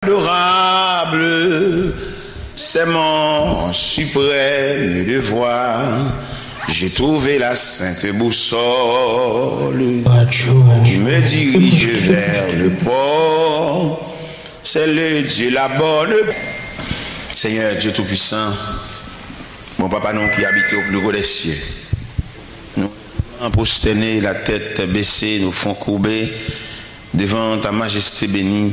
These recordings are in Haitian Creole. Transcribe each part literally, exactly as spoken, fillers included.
Adorable, c'est mon suprême devoir. J'ai trouvé la sainte boussole qui me dirige vers le port. C'est le Dieu la bonne. Seigneur Dieu Tout-Puissant, bon Papa nou ki abite au plus haut des cieux, nou pwostène, la tête baissée, nou fwon koube devan ta majeste beni.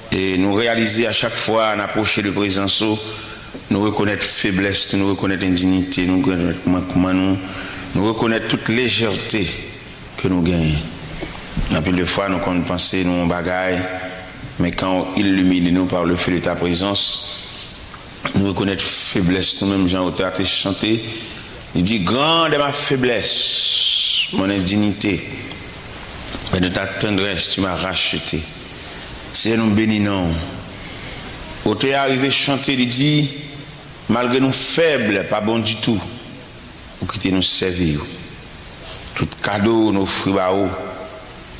E nou reyalize a chak fwa n apwoche de prezans ou, nou rekonèt feblès nou, nou rekonèt endinite nou, nou rekonèt mankman nou, nou rekonèt tout lejète ke nou genyen. Anpil de fwa, nou konn panse nou yon bagay, men quand ou illumine nous par le feu de ta présence, nou rekonèt feblès nou, menm jan otè a te chante, li di, Grande est ma faiblesse, mon indignité, mais de ta tendresse, tu m'as racheté. Seyè, nou beni non w. Otè a rive chante, li di, Malgre nou fèb, pa bon ditou, ou kite nou sèvi w. Tout kado nou ofri ba ou,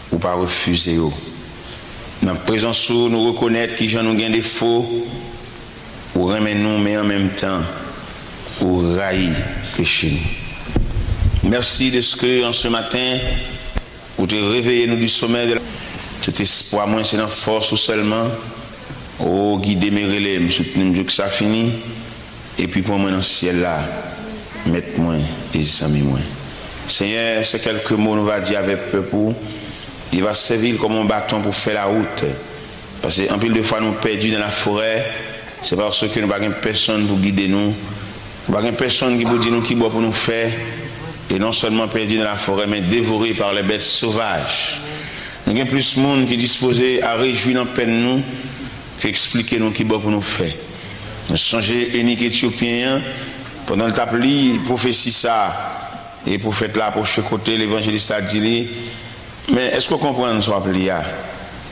ou pa refize yo. Nan prezans ou, nou rekonèt kijan nou gen defo, ou renmen nou, men an menm tan, ou rayi peche nou. Mèsi de ce que, en ce matin, ou te reveye nou du sommeil de la. Tout espwa mwen se nan fòs ou sèlman. O, gide m e rele m, soutni m jouk sa fini, epi pran mwen nan syèl la, Mèt mwen e zanmi mwen. Seyè, se kèlke mo nou va di avèk pèp ou, li va sèvi l kòm yon baton pou fè lawout. Paske anpil de fwa nou pèdi nan laforè, se paske nou pa gen pèsonn pou gide nou. Nou pa gen pèsonn ki pou di nou ki bò pou nou fè. E non sèlman pèdi nan laforè, men devore par les bêtes sauvages. Nou gen plis moun ki dispoze a rejwi nan pèn nou ke eksplike nou ki bò pou nou fè. Nou sonje enik etyopyen an, pandan l t ap li pwofesi sa a, e pwofèt la apwoche kote l, evanjelis la di li, Men, èske w konprann sa w ap li a?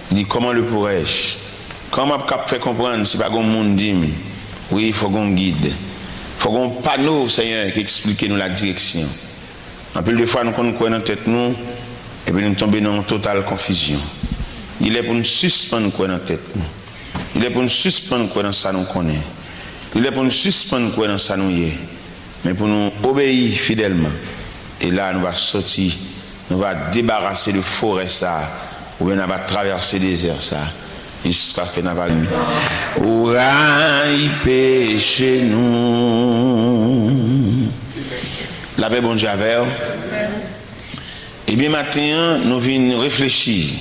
Li di, Comment le pourrais-je? Kòman m ap kab fè konprann si pa gen yon moun di m? Wi, fòk gen yon gid. Fòk gen yon pano, Seyè, ki eksplike nou la direksyon. Anpil de fwa, nou konn kwè nan tèt nou, epi nou tonbe nan yon total konfizyon. Li lè pou n sispann kwè nan tèt nou. Li lè pou n sispann kwè nan sa nou konnen. Li lè pou n sispann kwè nan sa nou ye. Men pou nou obeyi fidèlman. E la, nou va soti, nou va debarase de forè sa a, oubyen n va travèse dezè sa a, jiskaske n va ou rayi peche nou. Lapè Bondye avè w. Ebyen, maten an, nou vin reflechi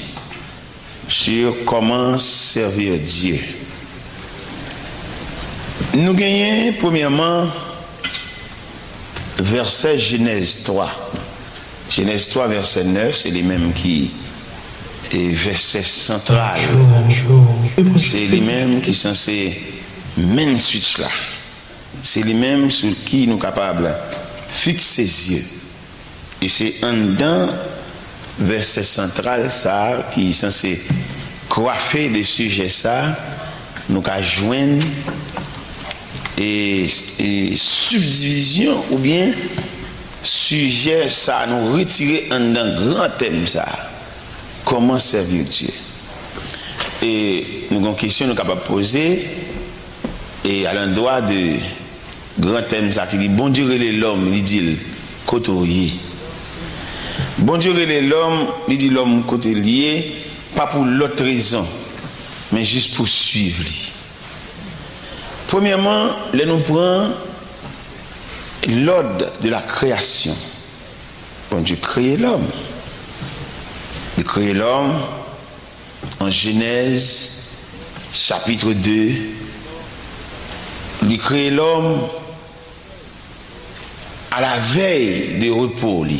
sur comment servir Dieu. Nou genyen, premyèman, vèsè Jenèz twa. Jenèz twa, vèsè nèf, se li menm ki, e, vèsè santral. Se li menm ki sanse men switch la. Se li menm sou ki nou kapab fikse zye. E se anndan vèsè santral sa a ki sanse kwafe de sijè sa a, nou ka jwenn e, e sibdivizyon oubyen sijè sa a nou retire anndan gran tèm sa a. Comment servir Dieu? E nou gen yon kesyon nou kapab poze e alendwa de gran tèm sa ki di, Bondye rele lòm, li di l, Kote w ye? Bondye rele lòm, li di lòm kote l ye, pa pou lòt rezon, men jis pou swiv li. Premyèman, lè nou pran l'ordre de la création, Bondye kreye lòm. Li kreye lòm, An Jenèz, chapit de, li kreye lòm a la vèy de repo li.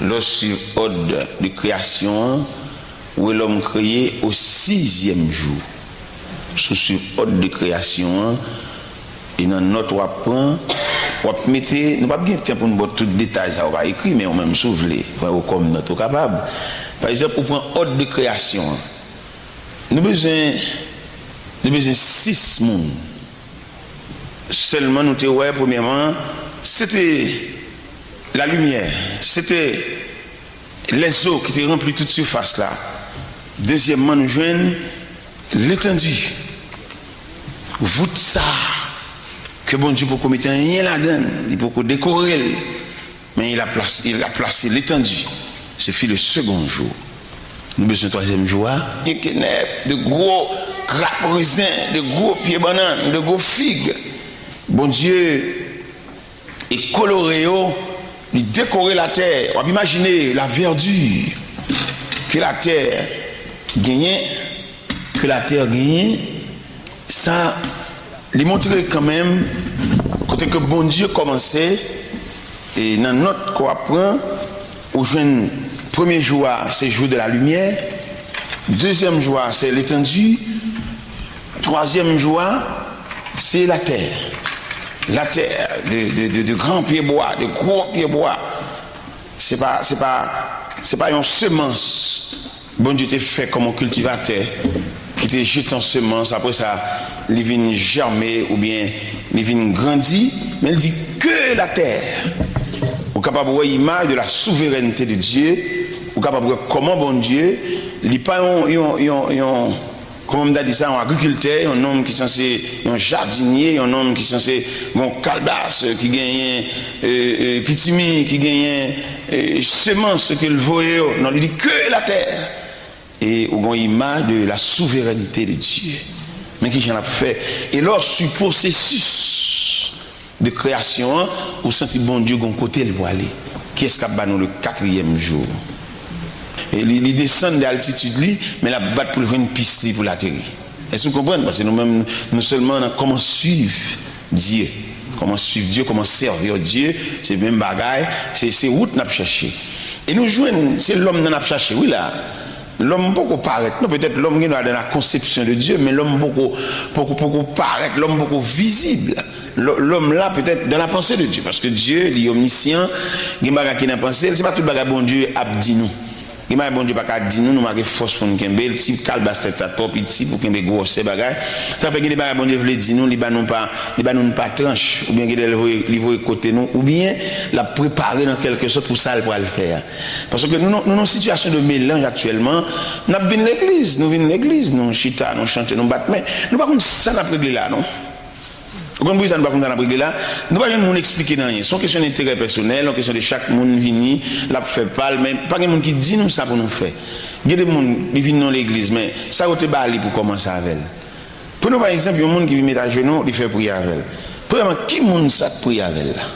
Lè w swiv òd de kreyasyon an, ou wè lòm kreye o sizyèm jou. Si w swiv òd de kreyasyon an, E nan nòt w ap pran, w ap mete, nou p ap gen tan pou n ba w tout detay sa yo pa ekri, men ou menm si w vle, pran yo kòm nòt, ou kapab. Pa egzanp, ou pran òd de kreyasyon an. Nou bezwen, nou bezwen sis moun. Sèlman nou te wè, premyèman, se te lalimyè, se te lèzo ki te ranpli tout sifas la. Dezyèmman, nou jwenn Letandi, vout sa a, ke Bondye poko mete anyen ladan l, li poko dekore l, men il a plas-, il a placé l'étendue. Ce fut le second jour. Nou bezwen twazyèm jou a. Gen kenèp, de gwo grap rezen, de gwo pye bannann, de gwo fig. Bondye e kolore yo, li dekore latè. W ap imajine la verdure ke latè genyen, ke latè genyen, sa, li montre kanmenm kote ke Bondye kòmanse, e nan nòt ke w ap pran, ou jwenn premye jou a, se jour de la lumière, dezyèm jou a, se l'étendue, twazyèm jou a, se latè. Latè, de, de, de, de gran pye bwa, de gwo pye bwa. Se pa, se pa, se pa yon semans Bondye te fè kòm yon kiltivatè ki te jete yon semans, apre sa, li vin jèmen oubyen li vin grandi, men li di que la terre. Ou kapab wè imaj de la souveraineté de Dieu, ou kapab wè kòman Bondye, li pa yon, yon, yon, yon, kòman m ta di sa, yon agrikiltè, yon nonm ki sanse, yon jadinye, yon nonm ki sanse gon kalbas, ki genyen, e, e, pitimi, ki genyen, e, semans ke l voye yo. Non, li di que la terre. E ou gon imaj de la souveraineté de Dieu. Men ki jan l ap fè. E lè w swiv pwosesis de kreyasyon an, ou santi Bondye gon kote l pwale. Kiyès k ap ba nou le katriyèm jou? E li, li desann de altitid li, men l ap bat pou l jwenn pis li pou l ateri. Èske w konprann? Paske nou menm, nou sèlman nan kòman swiv Dye, kòman swiv Dye, kòman sèvi Dye, se menm bagay, se, se wout n ap chache. E nou jwenn, se lòm nan n ap chache, wi la. Lòm poko parèt, non, petèt lòm gen dwa dans la conception de Dieu, men lòm poko, poko, poko parèt, lòm poko vizib. Lò-, lòm la, petèt, dans la pensée de Dieu, paske Dye, li omnisyan, gen bagay ki nan panse l, se pa tout bagay Bondye ap di nou. Gen bagay Bondye pa ka di nou, nou make fòs pou n kenbe l, ti kalbas tèt sa twò piti pou kenbe gwosè bagay. Sa fè gen de bagay Bondye vle di nou, li ba nou pa, li ba nou pa tranch, oubyen gen de lè li voye, li voye kote nou, oubyen l ap prepare n an kèlke sòt pou sa l pral fè a. Paske nou, nou, nou nan yon sitiyasyon de melanj aktyèlman. N ap vin legliz, nou vin legliz, nou chita, nou chante, nou bat men. Nou pa konn sa n ap regle la, non. Ou konn poukisa nou pa konn sa n ap regle la? Nou pa jwenn moun eksplike n anyen. Se yon kesyon denterè pèsonèl, yon kesyon de chak moun vini, l ap fè pa l, men pa gen moun ki di nou sa pou nou fè. Gen de moun, li vin nan legliz, men sa yo te ba li pou kòmanse avè l. Pran nou pa egzanp, yon moun ki vin met ajenou, li fè priyè avè l. Premyèman, ki moun sa k priye avè l la?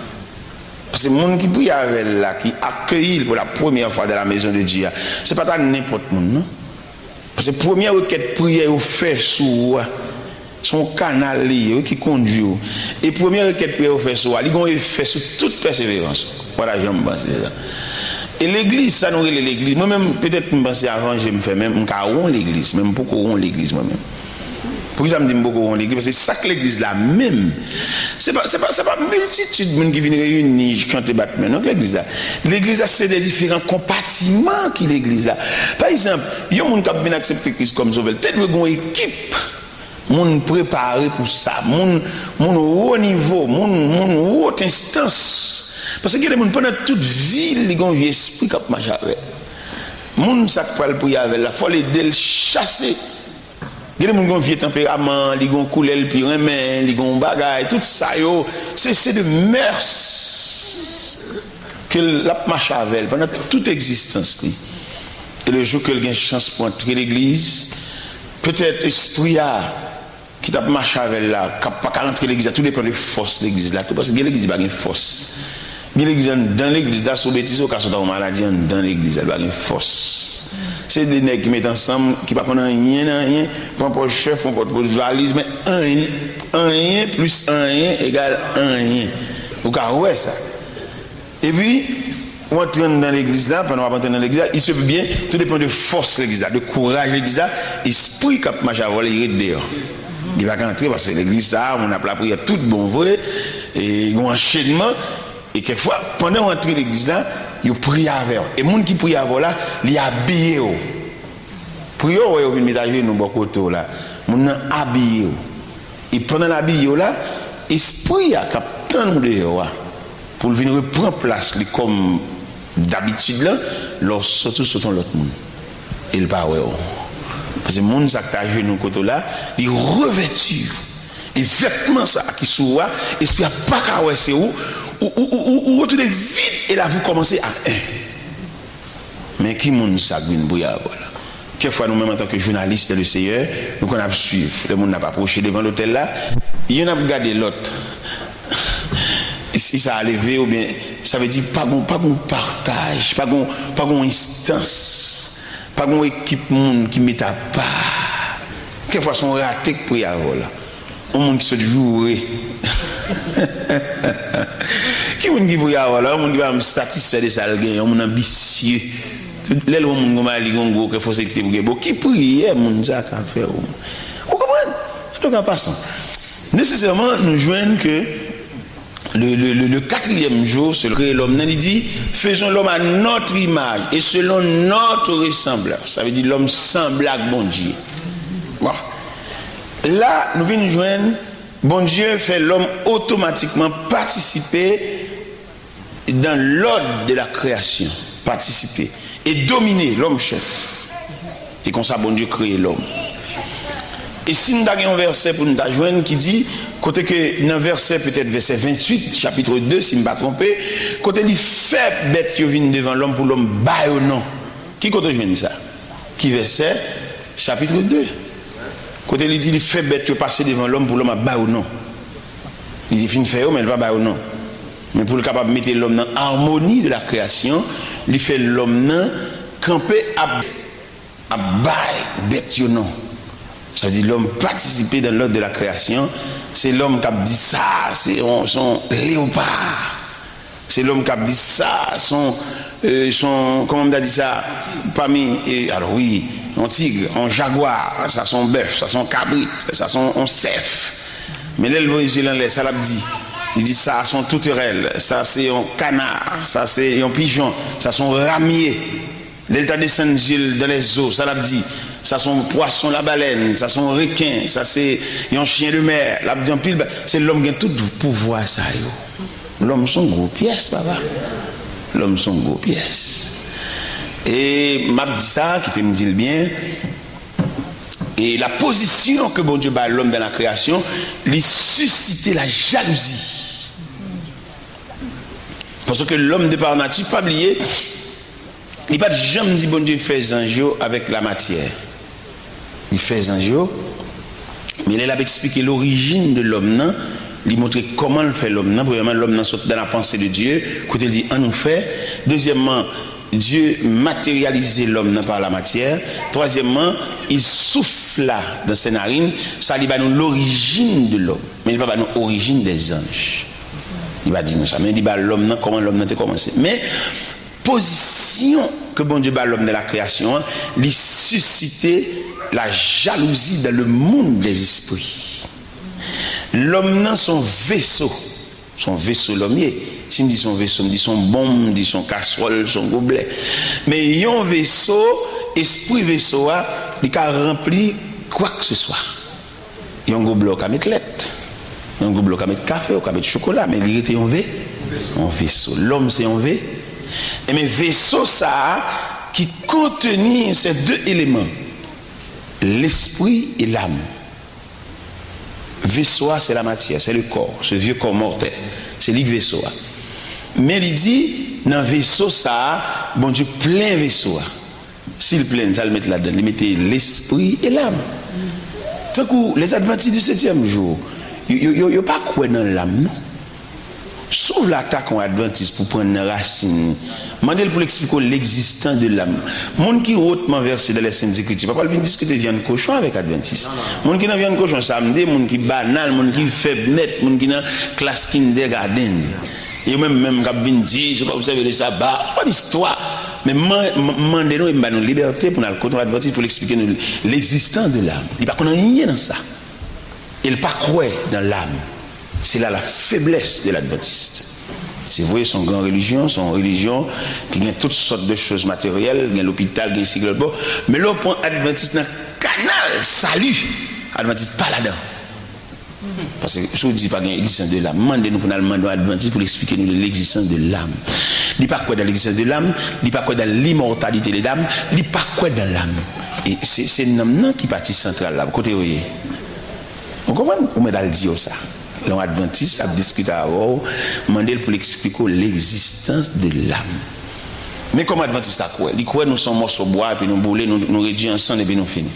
Paske moun ki priye avè l la, ki akeyi l pour la première fois dans la maison de Dieu a, se pa ta nenpòt moun, non. Paske premyè rekèt priyè yo fè sou ou a, se yon kanal li ye, wi, ki kondui w. E premyè rekèt priyè yo fè sou ou a, li gen yon efè sou tout pèseverans ou. Ou pa ta janm panse sa. E legliz, sa nou rele legliz, mwen menm, petèt m panse a vanje m fè, men m ka wè yon legliz, men m poko wè yon legliz mwen menm. Poukisa m di m poko wè yon legliz? Paske sa k legliz la menm, se pa, se pa, se pa miltitid moun ki vin reyini, chante, bat men, non, k legliz la. Legliz la, se de diferan konpatiman ki legliz la. Pa egzanp, yon moun k ap vin aksepte Kris kòm sovè l, te dwe gen yon ekip moun prepare pou sa, moun, moun wo nivo, moun, moun wot enstans. Paske gen de moun, pandan tout vi l, li gen yon vye espri k ap mache avè l. Moun sa k pral priye avè l la, fò l ede l chase. Gen de moun gen yon vye tanperaman, li gen yon koulè l pi renmen, li gen yon bagay, tout sa yo, se, se de mœurs ke l ap mache avè l pandan tout egzistans li. E le jou ke l gen chans pou antre legliz, petèt espri a ki t ap mache avè l la, k ap pa ka rantre legliz la, tou depann de fòs legliz la tou, paske gen legliz ki pa gen fòs. Gen legliz anndan legliz la, si w betize, w ka sot ak yon maladi anndan legliz la, li pa gen fòs. Se de nèg ki met ansanm, ki pa konn anyen nan anyen, pran pòz chèf, pran pòz valiz, men anyen, anyen plis anyen egal anyen. Ou ka wè sa. Epi, ou antre anndan legliz la, pandan w ap antre nan legliz la, il se peut bien, tout dépend de fòs legliz la, de kouraj legliz la, espri k ap mache avè w la, li ret deyò. Li pa ka antre, paske legliz sa a, moun ap lapriyè tout bon vre, e yon anchenman, e kèk fwa, pandan w antre legliz la, yo priye avè w. E moun ki priye avè w la, li abiye w. Priye w, wè yo vin met ajenou bò kote w la. Moun nan abiye w. E pandan l abiye w la, espri a k ap tann ou deyò a, pou l vin repran plas li kòm dabitid lan, lè w soti, w soti yon lòt moun. E l pa wè w. Paske moun sa k te ajenou kote w la, li revèti w. E vètman sa ki sou ou a, espri a pa ka wè se ou, ou, ou, ou, ou, ou retounen vid e la vie kòmanse a en. Men ki moun sa k vin pou y avè w la? Kèk fwa nou menm antanke jounalis dans le Seigneur, nou konn ap swiv lè moun ap apwoche devan lotèl la, youn ap gade lòt. Si sa a leve oubyen, sa vle di pa gon, pa gon pataj, pa gon, pa gon enstans, pa gon ekip moun ki met apa. Kèk fwa se yon rate k pou y avè w la. Yon moun ki sot joure. Ki moun ki pou y avè w la? Yon moun ki pa janm satisfè de sa l genyen, yon moun anbisye. Lè l wè yon moun gon mali, gon gwo kè, fòse ki te pou gen. Bon, ki priyè moun sa ka fè w? Ou konprann? Antouka, pasan. Nesesèman, nou jwenn ke le, le, le, le quatrième jour, se kreye lòm nan, li di, faisons l'homme à notre image et selon notre ressemblance. Sa vle di lòm sanble ak Bondye. Bon. La, nou vin jwenn Bondye fè lòm otomatikman patisipe dans l'ordre de la création, patisipe, e domine, lòm chèf. E konsa Bondye kreye lòm. E si n ta gen yon vèsè pou n ta jwenn ki di, kote ke nan vèsè, petèt vèsè venntuit, chapit de, si m pa twonpe, kote li fè bèt yo vin devan lòm pou lòm ba yo non. Ki kote w jwenn sa? Ki vèsè? Chapit de. Kote li di li fè bèt yo pase devan lòm pou lòm ap ba yo non. Li te fin fè yo, men li pa ba yo non. Men pou l kapab mete lòm nan harmonie de la création, li fè lòm nan kanpe ap, ap bay bèt yo non. Sa vle di lòm patisipe dans l'ordre de la création. Se lòm k ap di sa, se yon, se yon leopa. Se lòm k ap di sa, se yon, euh, se yon, kòman m ta di sa? Pami, euh, alò wi, yon tig, yon jagwa, sa se yon bèf, sa se yon kabrit, sa se yon, yon sèf. Men lè l voye zye l anlè, sa l ap di? Li di sa se yon touterèl, sa se yon kana, sa se yon pijon, sa se yon ramye. Lè l ta desann zye l dans les eaux, sa l ap di? Sa se yon pwason labalèn, sa se yon reken, sa se yon chyen de mè. L ap di anpil ba-, se lòm gen tout pouvwa sa yo. Lòm se yon gwo pyès, papa. Lòm se yon gwo pyès. E m ap di sa, kite m di l byen. E la position que Bondye ba lòm dans la création, li sisite la jalouzi. Paske lòm de par nati, pa bliye, li pa t janm di Bondye fè zanj yo avèk lamatyè. Li fè zanj yo, men lè l ap eksplike lorijin de lòm nan, li montre kòman l fè lòm nan. Premyèman, lòm nan sot dans la pensée de Dieu, kote l di, ann nou fè. Dezyèmman, Dye materyalize lòm nan par la matière. Twazyèmman, il souffla dans ses narines. Sa li ba nou lorijin de lòm. Men li pa ba nou orijin dè zanj. Li pa di nou sa. Men li ba lòm nan kòman lòm nan te kòmanse. Men pozisyon ke Bondye ba lòm nan la kreyasyon an, li sisite la jalouzi dans le monde des esprits. Lòm nan se yon veso. Se yon veso lòm ye. Si m di se yon veso, m di se yon bonm, m di se yon kaswòl, se yon goblè. Men yon veso, espri veso a, li ka ranpli kwakseswa. Yon goblè, ou ka met lèt. Yon goblè, ou ka met kafe, ou ka met chokola, men li rete yon ve-, yon veso. Lòm se yon ve-, enben, veso sa a ki konteni se de eleman, lespri e lam. Veso a, se la matyè, se le kò, se vye kò mòtèl. Se li k veso a. Men li di, nan veso sa a, Bondye plen veso a. Si l plen, sa l met ladan l? Li mete lespri e lam. Tankou les Adventistes du septième jour, yo, yo, yo, yo pa kwè nan lam, non. Si w vle atake yon advantis pou pran nan rasin li, mande l pou l eksplike w l'existence de l'âme. Moun ki hautement versé dans les Saintes Écritures pa pral vin diskite vyann kochon avèk advantis. Moun ki nan vyann kochon, samdi, moun ki banal, moun ki fèb nèt, moun ki nan klas kindergarten. Yo menm menm k ap vin di, si w pa obsève le saba, pa istwa. Men man-, man-, mande nou, e m ba nou libète pou n al kote yon advantis pou l eksplike nou l'existence de l'âme. Li pa konn anyen nan sa. E l pa kwè nan lam. Se la la feblès de ladvantist. Se vre, se yon gran relijyon, se yon relijyon ki gen tout sòt de choz materyèl, gen lopital, gen isi, gen lòt bò. Men lè w pran advantis nan kanal sali, advantis pa ladan. Paske si w di pa gen egzistans de lam, mande nou pou n al mande yon advantis pou l eksplike nou de l'existence de l'âme. Li pa kwè dans l'existence de l'âme, li pa kwè dans l'immortalité de l'âme, li pa kwè nan lam. E se, se nanm nan ki pati santral la. Kote yo ye? Ou konprann? Ou mèt al di yo sa. Lè yon advantis ap diskite avè w, mande l pou l eksplike w legzistans de lam. Men kòman advantis la kwè. Li kwè nou se yon mòso bwa, epi nou boule, nou, nou redui an sann, epi nou fini.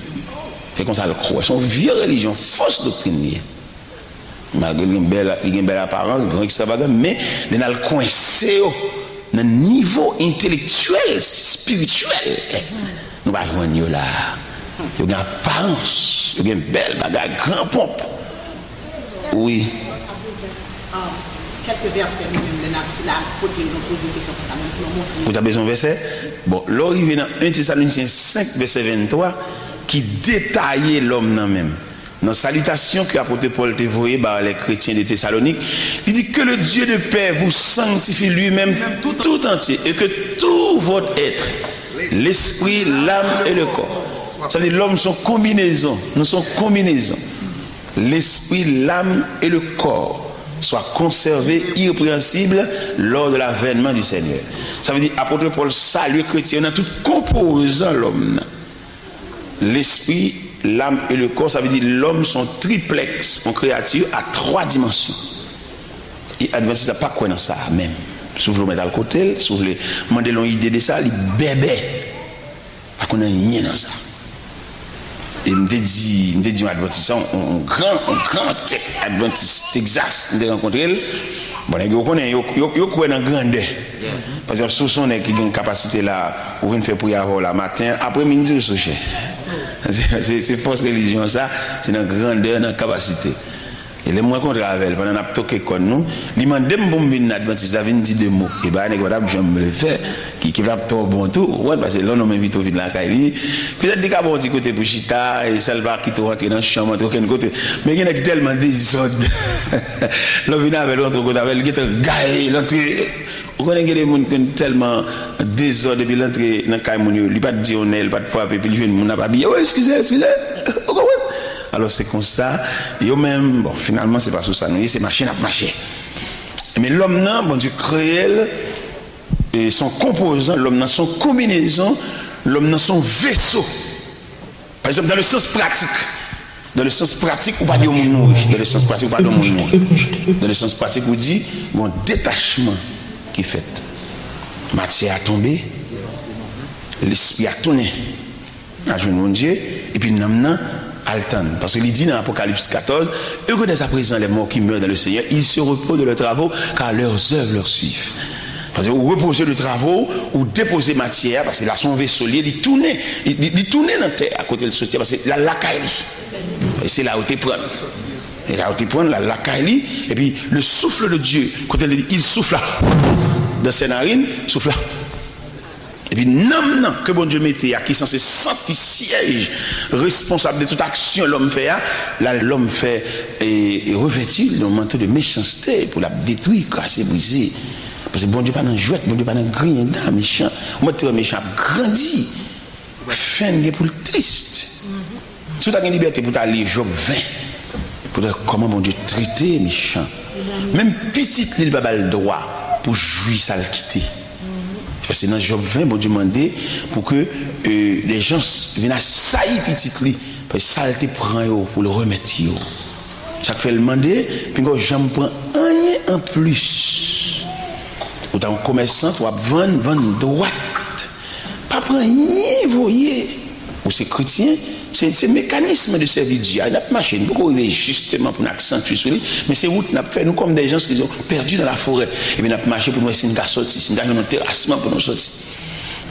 Se konsa l kwè. Se yon vye relijyon, fos doktrin li ye. Malgre li gen bèl, li gen bèl aparans, gran ekstravagan, men lè n al kwense yo nan nivo entelektyèl, espirityèl, nou pa jwenn yo la. Yo gen aparans, yo gen bèl bagay, gran ponp. Wi. Kèk vèsè nou menm lè n ap la kote nou poze yon kesyon konsa menm pou nou montre. Ou ta bezwen yon vèsè? Bon, lè w rive nan en Tesalonisyen senk, vèsè venntwa, ki detaye lòm nan menm. Nan salitasyon ke apot Pòl te voye ba lè kretyen de Tesalonik, li di, Que le Dieu de paix vous sanctifie lui-même tout entier, et que tout votre être, l'esprit, l'âme et le corps. Sa vle di lòm se yon konbinezon, nou se yon konbinezon. L'esprit, l'âme et le corps soient conservés irrépréhensibles lors de l'avènement du Seigneur. Sa vle di apot Pòl salye kretyen yo nan tout konpozan lòm nan. Lespri, lam e le kò, sa vle di lòm se yon triplèks, yon kreyati a twa dimansyon. E advantis la pa kwè nan sa a menm. Si w vle w mèt al kote l, si w vle mande l yon ide de sa, li bèbè. Pa konn anyen nan sa. E m te di, m te di yon advantis, yon, yon, yon gran, yon gran tèt advantis Texas, m te rankontre l. Bon, nèg yo konnen, yo, yo, yo kwè nan grandè. Pa egzanp, si w se yon nèg ki gen kapasite la, ou vin fè priyè avè w la maten, apremidi w sou chè. Se, se, se fòs relijyon sa, se nan grandè, nan kapasite. E lè m rankontre avè l, pandan n ap toke kòn nou, li mande m pou m vin nan advantis la, vin di de mo. E bagay nèg yo pa t ap janm vle fè, ki, ki pa t ap twò bon tou, ou konprann, paske lè yon nonm envite w vin lakay li, petèt li ka ba w yon ti kote pou chita, e sa l pa kite w antre nan chanm, antre okenn kote. Men gen nèg ki tèlman dezòd, lè w vin avè l, w antre yon kote avè l, li gentan gaye, l antre. Ou konnen gen de moun ki tèlman dezòd epi l antre nan kay moun yo, li pa t di yon nèg, li pa t frape, epi l jwenn moun ap abiye, "O, eskize, eskize." Ou konprann? Alò, se konsa, yo menm, bon, finalman, se pa sou sa nou ye, se mache n ap mache. Men lòm nan, Bondye kreye l, e se yon konpozan, lòm nan se yon konbinezon, lòm nan se yon veso. Pa egzanp, dans le sens pratique, dans le sens pratique, ou pa di yon moun mouri. Dans le sens pratique, ou pa di yon moun mouri. Dans le sens pratique, ou di, gon detachman ki fèt. Matyè a tonbe, lespri a tounen al jwenn Bondye, epi nanm nan al tann. Paske li di nan Apokalips katòz, Heureux dès à présent les morts qui meurent dans le Seigneur, ils se reposent de leurs travaux, car leurs œuvres leur suivent. Paske ou repoze de travo, ou depoze matyè a, paske la se yon veso li ye, li tounen, li, li, li tounen nan tè a kote l soti a, paske l al lakay li. E se la yo te pran l. E la yo te pran l, l al lakay li, epi le souffle de Dieu, kote l te di, il souffla dans ses narines, souffla. Epi nanm nan ke Bondye mete a, ki sanse sant, ki syèj responsab de tout aksyon lòm fè a, la lòm fè e, e revèti l yon manto de mechanste pou l ap detwi, kraze, brize. Paske Bondye pa nan jwèt, Bondye pa nan griyen dan, mechan. Ou mèt te wè mechan ap grandi. Fen gen pou l tris. Si w ta gen libète pou w ta li Jòb ven, pou w ta wè kòman Bondye trete mechan. Menm pitit li, li pa ba l dwa pou jwi sa l kite. Paske nan Jòb ven, Bondye mande pou ke, e, les gens vin asayi pitit li, paske sa l te pran yo pou l remèt yo. Sa k fè l mande, pinga w janm pran anyen anplis. Ou ta yon komèsant, w ap vann, vann dwat. Pa pran anyen voye. Ou se kretyen, se, se mekanism de sèvi Dye a. N ap mache, nou poko rive jisteman pou n aksantye sou li, men se wout n ap fè. Nou kòm des gens ki sont perdus dans la forêt. Epi n ap mache pou n wè si n ka soti, si n ka jwenn yon terasman pou nou soti.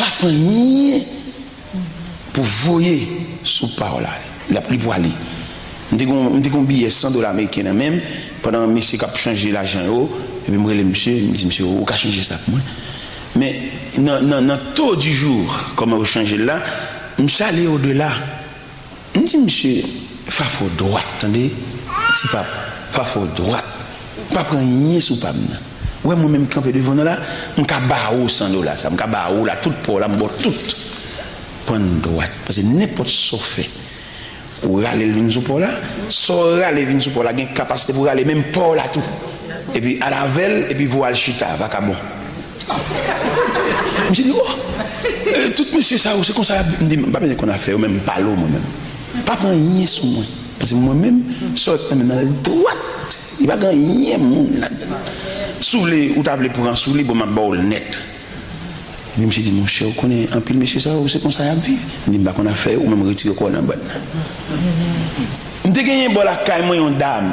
Pa fè anyen pou voye sou pa w la. L ap li pou ale. M te gon, m te gon biyè san dola ameriken nan men m, pandan mesye k ap chanje lajan yo, epi m rele misye, m di misye, "Ou ka chanje sa pou mwen?" Men nan, nan, nan taux du jour, kòman yo chanje l la, misye ale odela. M di misye, "Fafo dwat, tande, ti pap, fafo dwat. Pa pran anyen sou pa m nan. Ou wè mwen menm kanpe devan w la, m ka ba ou san dola sa, m ka ba ou la, tout pa w la, m ba w tout. Pran dwat, paske nenpòt sa w fè, ou rale l vin sou pa w la, sa w rale vin sou pa w la, gen kapasite pou rale menm pa w la tou. Epi al avè l, epi voye al chita, vakabon." Misye di, "Oh, eh, tout mesye sa yo, se konsa y ap viv." M di, "M pa bezwen konn afè yo, men m pale w mwen menm. Pa pran anyen sou mwen. Paske mwen menm, sa w wè k nan men m nan, l dwat. Li pa gen anyen moun ladan l. Si w vle, ou ta vle pran sou li, bon, m ap ba w l nèt." Epi misye di, "Monchè, ou konnen anpil mesye sa yo, se konsa y ap viv." M di, "M pa konn afè yo, ou menm retire kò w nan bann nan." M te genyen bò lakay mwen yon dam.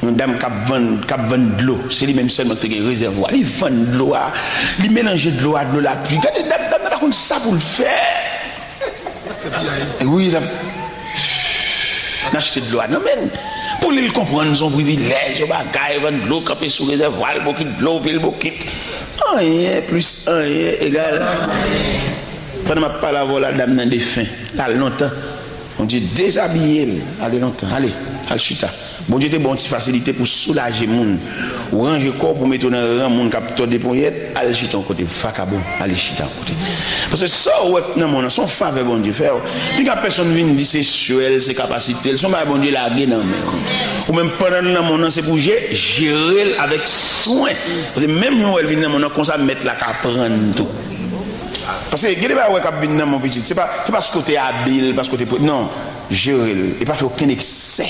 Yon dam k ap vann, k ap vann dlo. Se li menm sèlman ki te gen rezèvwa. Li vann dlo a, li melanje dlo a, dlo lapli. Gade, dam, dam nan pa konn sa pou l fè. Wi, l ap, n achte dlo a nan men l. Pou li, l konprann se yon privilèj, yon bagay, vann dlo, kanpe sou rezèvwa, l bokit dlo, pil bokit. Anyen plis anyen egal. Pandan m ap pale avè w la, dam nan defen. L al lontan. Bondye dezabiye l. Ale lontan. Ale, al chita. Bondye te ba w yon ti fasilite pou soulaje moun. Ou ranje kò w pou mete w nan ran moun k ap tòde ponyèt, al chita yon kote, vakabon, ale chita yon kote. Paske sa w wè k nan mond nan, se yon favè Bondye fè w. Piga pèsonn vin di se swè l, se kapasite l, se yon bagay Bondye lage nan men w. Ou menm pandan l nan mond nan, se pou je-, jere l avèk swen. Paske menm jan w wè l vin nan mond nan, konsa mèt la ka pran l tou. Paske gen de bagay w wè k ap vin nan men w pitit, se pa, se paske w te abil, paske w te pre-, non, jere l. E pa fè okenn eksè.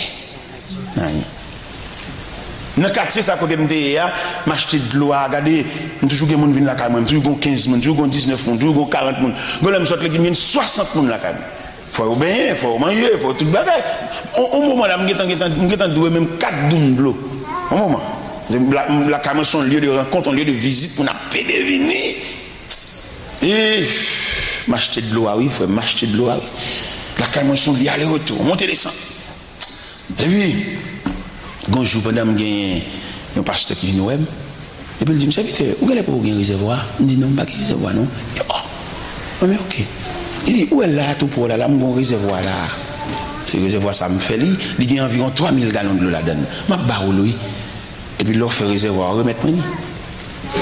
Nan katye sa kote m te ye a, m achte dlo a, gade, m toujou gen moun vin lakay mwen, m toujou gon kenz moun, toujou gon diznèf moun, toujou gon karant moun. Gon lè m sot legliz, m jwenn swasant moun lakay mwen. Fò yo benyen, fò yo manje, fò yo tout bagay. On, on moman la, m gentan, gentan, m gentan dwe menm kat doum dlo. On moman. Se la-, lakay mwen se yon lye de rankont, yon lye de vizit, moun ap pede vini. E, m achte dlo a wi, frè, m achte dlo a wi. Lakay mwen se yon lye ale retou, monte desann. Epi, gon jou pandan m genyen yon pastè ki vin wè m, epi l di m, "Sèvitè, ou genlè poko gen rezèvwa?" M di, "Non, m pa gen rezèvwa non." Li, "Oh, non, men oke." Li di, "Ou wè la, tou pwò la, la, m gon rezèvwa la. Se rezèvwa sa m fè li, li gen anviwon twa mil galon dlo ladan l. M ap ba ou l wi. Epi lè w fè rezèvwa, ou remèt mwen li."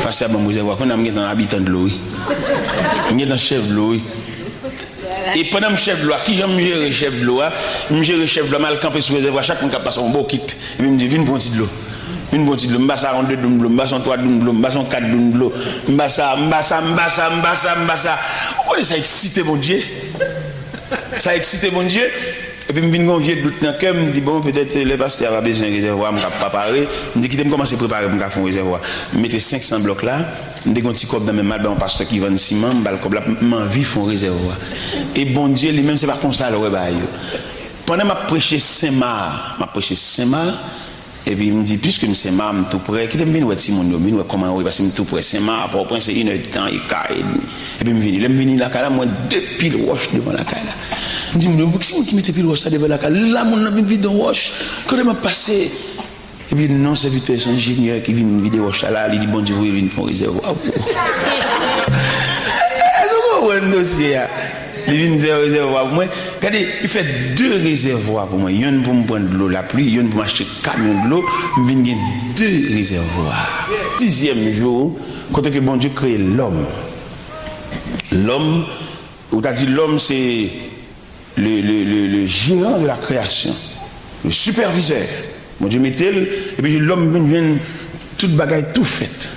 Pastè a ban m rezèvwa, kounye a m gentan abitan dlo wi. M gentan chèf dlo wi. E pandan m chèf dlo a, kijan m jere chèf dlo a? M jere chèf dlo a, m al kanpe sou rezèvwa, chak moun k ap pase yon bokit. Epi m di, "Vin pran yon ti dlo. Vin pran yon ti dlo." M ba sa yon de doum dlo, m ba sa yon twa doum dlo, m ba sa yon kat doum dlo. M ba sa, m ba sa, m ba sa, m ba sa, m ba sa. Ou konnen sa eksite Bondye? Sa eksite Bondye? Epi m vin gen yon vye dout nan kè m, m di, "Bon, petèt lè pastè a va bezwen rezèvwa, m ka pa pare." M di, "Kite m kòmanse prepare pou m ka fè yon rezèvwa." M mete senk san blòk la, m te gen yon ti kòb nan men m, m al bay yon pastè ki vann siman, m ba l kòb la, m anvi fè yon rezèvwa. E Bondye li menm, se pa konsa l wè bagay yo. Pandan m ap preche Senmak, m ap preche Senmak, epi m di, "Piske m Senmak, m tou prè, kite m vin wè timoun yo, m vin wè kòman yo ye, paske m tou prè Senmak, Pòtoprens se inèdtan e ka edmi." Epi m vini. Lè m vini lakay la, m wè de pil wòch devan lakay la. M di, "Moun yo, ki moun ki mete pil wòch sa devan lakay la? La moun nan vin vide yon wòch. Kote m ap pase?" Epi non, sèvitè, se yon enjenyè ki vin vide wòch la la, li di Bondye voye l vin fè yon rezèvwa pou ou. Èske w konprann dosye a? Li vin fè rezèvwa pou mwen. Gade, li fè de rezèvwa pou mwen. Yonn pou m pran dlo lapli, yonn pou m achte kamyon dlo. M vin gen de rezèvwa. Sizyèm jou, kote ke Bondye kreye lòm. Lòm, ou ta di lòm se le, le, le, le jeran de la kreyasyon, le sipèvizè. Bondye mete l, epi lòm vin jwenn tout bagay tou fèt.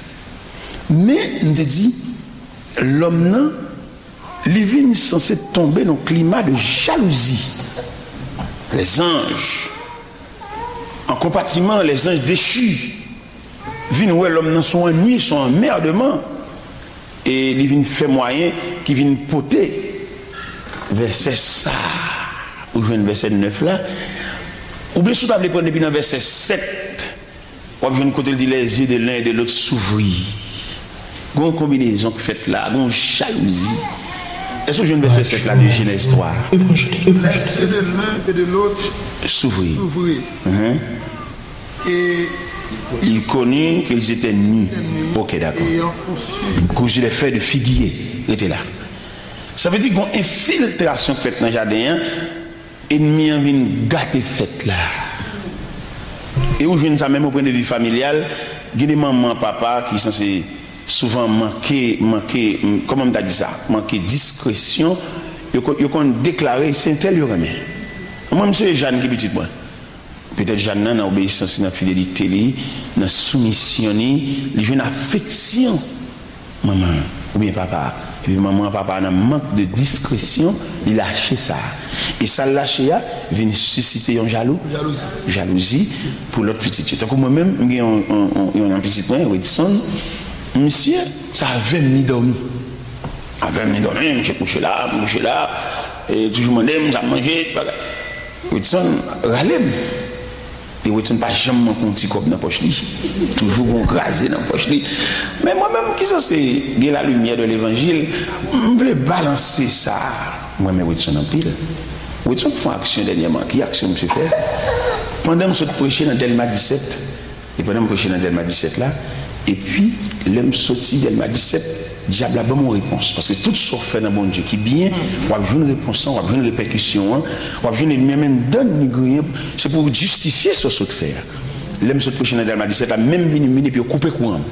Men, m te di, lòm nan, li vin sanse tonbe nan klima de jalouzi. Lèzanj, an konpatiman, lèzanj dechi, vin wè lòm nan se yon annui, se yon anmèdman, e li vin fè mwayen ki vin pote vèsè sa a. Ou jwenn vèsè nèf la, oubyen si w ta vle pran depi nan vèsè sèt, w ap jwenn kote l di, "Les yeux de l'un et de l'autre s'ouvrirent." Gon konbinezon k fèt la, gon jalouzi. Èske w jwenn vèsè sèt la de Jenèz twa? Evanjelik. Les yeux de l'un et de l'autre s'ouvrirent. Mhm. Et ils connurent qu'ils étaient nus. Ok, d'accord. Ayant conçu. Cousu des feuilles de figuier. Rete la. Sa vle di gon enfiltrasyon k fèt nan jaden an, enmi an vin gate fèt la. E ou jwenn sa menm o pwen de vi familyal, gen de manman, papa ki sanse souvan manke, manke, kòman m ta di sa? Manke diskresyon, yo, ko- yo konn deklare se entèl yo renmen. Mwen, m se Jàn ki pitit mwen. Petèt Jàn nan, nan obeyisans li, nan fidelite li, nan soumisyon li, li jwenn afeksyon manman an oubyen papa a. Epi manman an, papa a, nan mank de diskresyon, li lache sa a. E sa l lache a vin sisite yon jalou, jalouzi pou lòt pitit yo. Tankou mwen menm, m gen yon, yon, yon, yon pitit mwen, Wedson, misye, se avè m li dòmi. Avè m li dòmi, misye kouche la, m kouche la, e toujou mande m sa m manje, bagay. Wedson rale m. E Wedson pa janm manke yon ti kòb nan pòch li. Toujou gen yon kraze nan pòch li. Men mwen menm ki sanse gen la limyè de levanjil, m vle balanse sa. Mwen renmen Wedson anpil. Wedson fè yon aksyon dènyèman. Ki aksyon misye fè? Pandan m sot preche nan Dèlma disèt, e pandan m preche nan Dèlma disèt la, epi lè m soti Dèlma disèt, dyab la ban m yon repons. Paske tout sa w fè nan Bondye ki byen, w ap jwenn repons lan, w ap jwenn repèkisyon an, w ap jwenn ènmi an menm dan li griyen, se pou w jistifye sa w sot fè a. Lè m sot preche nan Dèlma disèt la, menm vini, vini, epi yo koupe kouran m.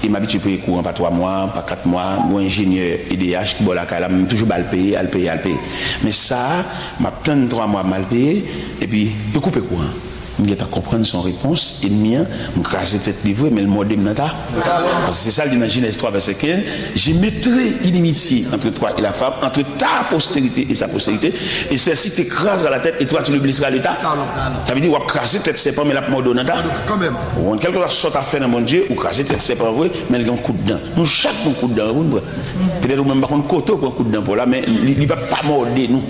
E m abitye peye kouran pa twa mwa, pa kat mwa. Gon enjenyè E D H ki bò lakay la, m toujou ba l peye, al peye, al peye. Men sa a, m ap tann twa mwa mal peye, epi yo koupe kouran. M gentan konprann se yon repons ènmi an, m kraze tèt li vre, men l mòde m nan ta. Paske se sa l di nan Jenèz twa, vèsè kenz, Je mettrai inimitié entre toi et la femme, entre ta postérité et sa postérité, et celle-ci t'écrasera la tête, et toi tu lui blesseras le ta. Sa vle di, w ap kraze tèt sèpan, men l ap mòde w nan ta. Ou konprann? Kèlkeswa sa w ta fè nan Bondye, ou kraze tèt sèpan vre, men l gen yon kout dan. Nou chak gen yon kout dan pou n pran. Petèt ou menm pa konn kote w pran kout dan pa w la, men li, li p ap pa mòde nou.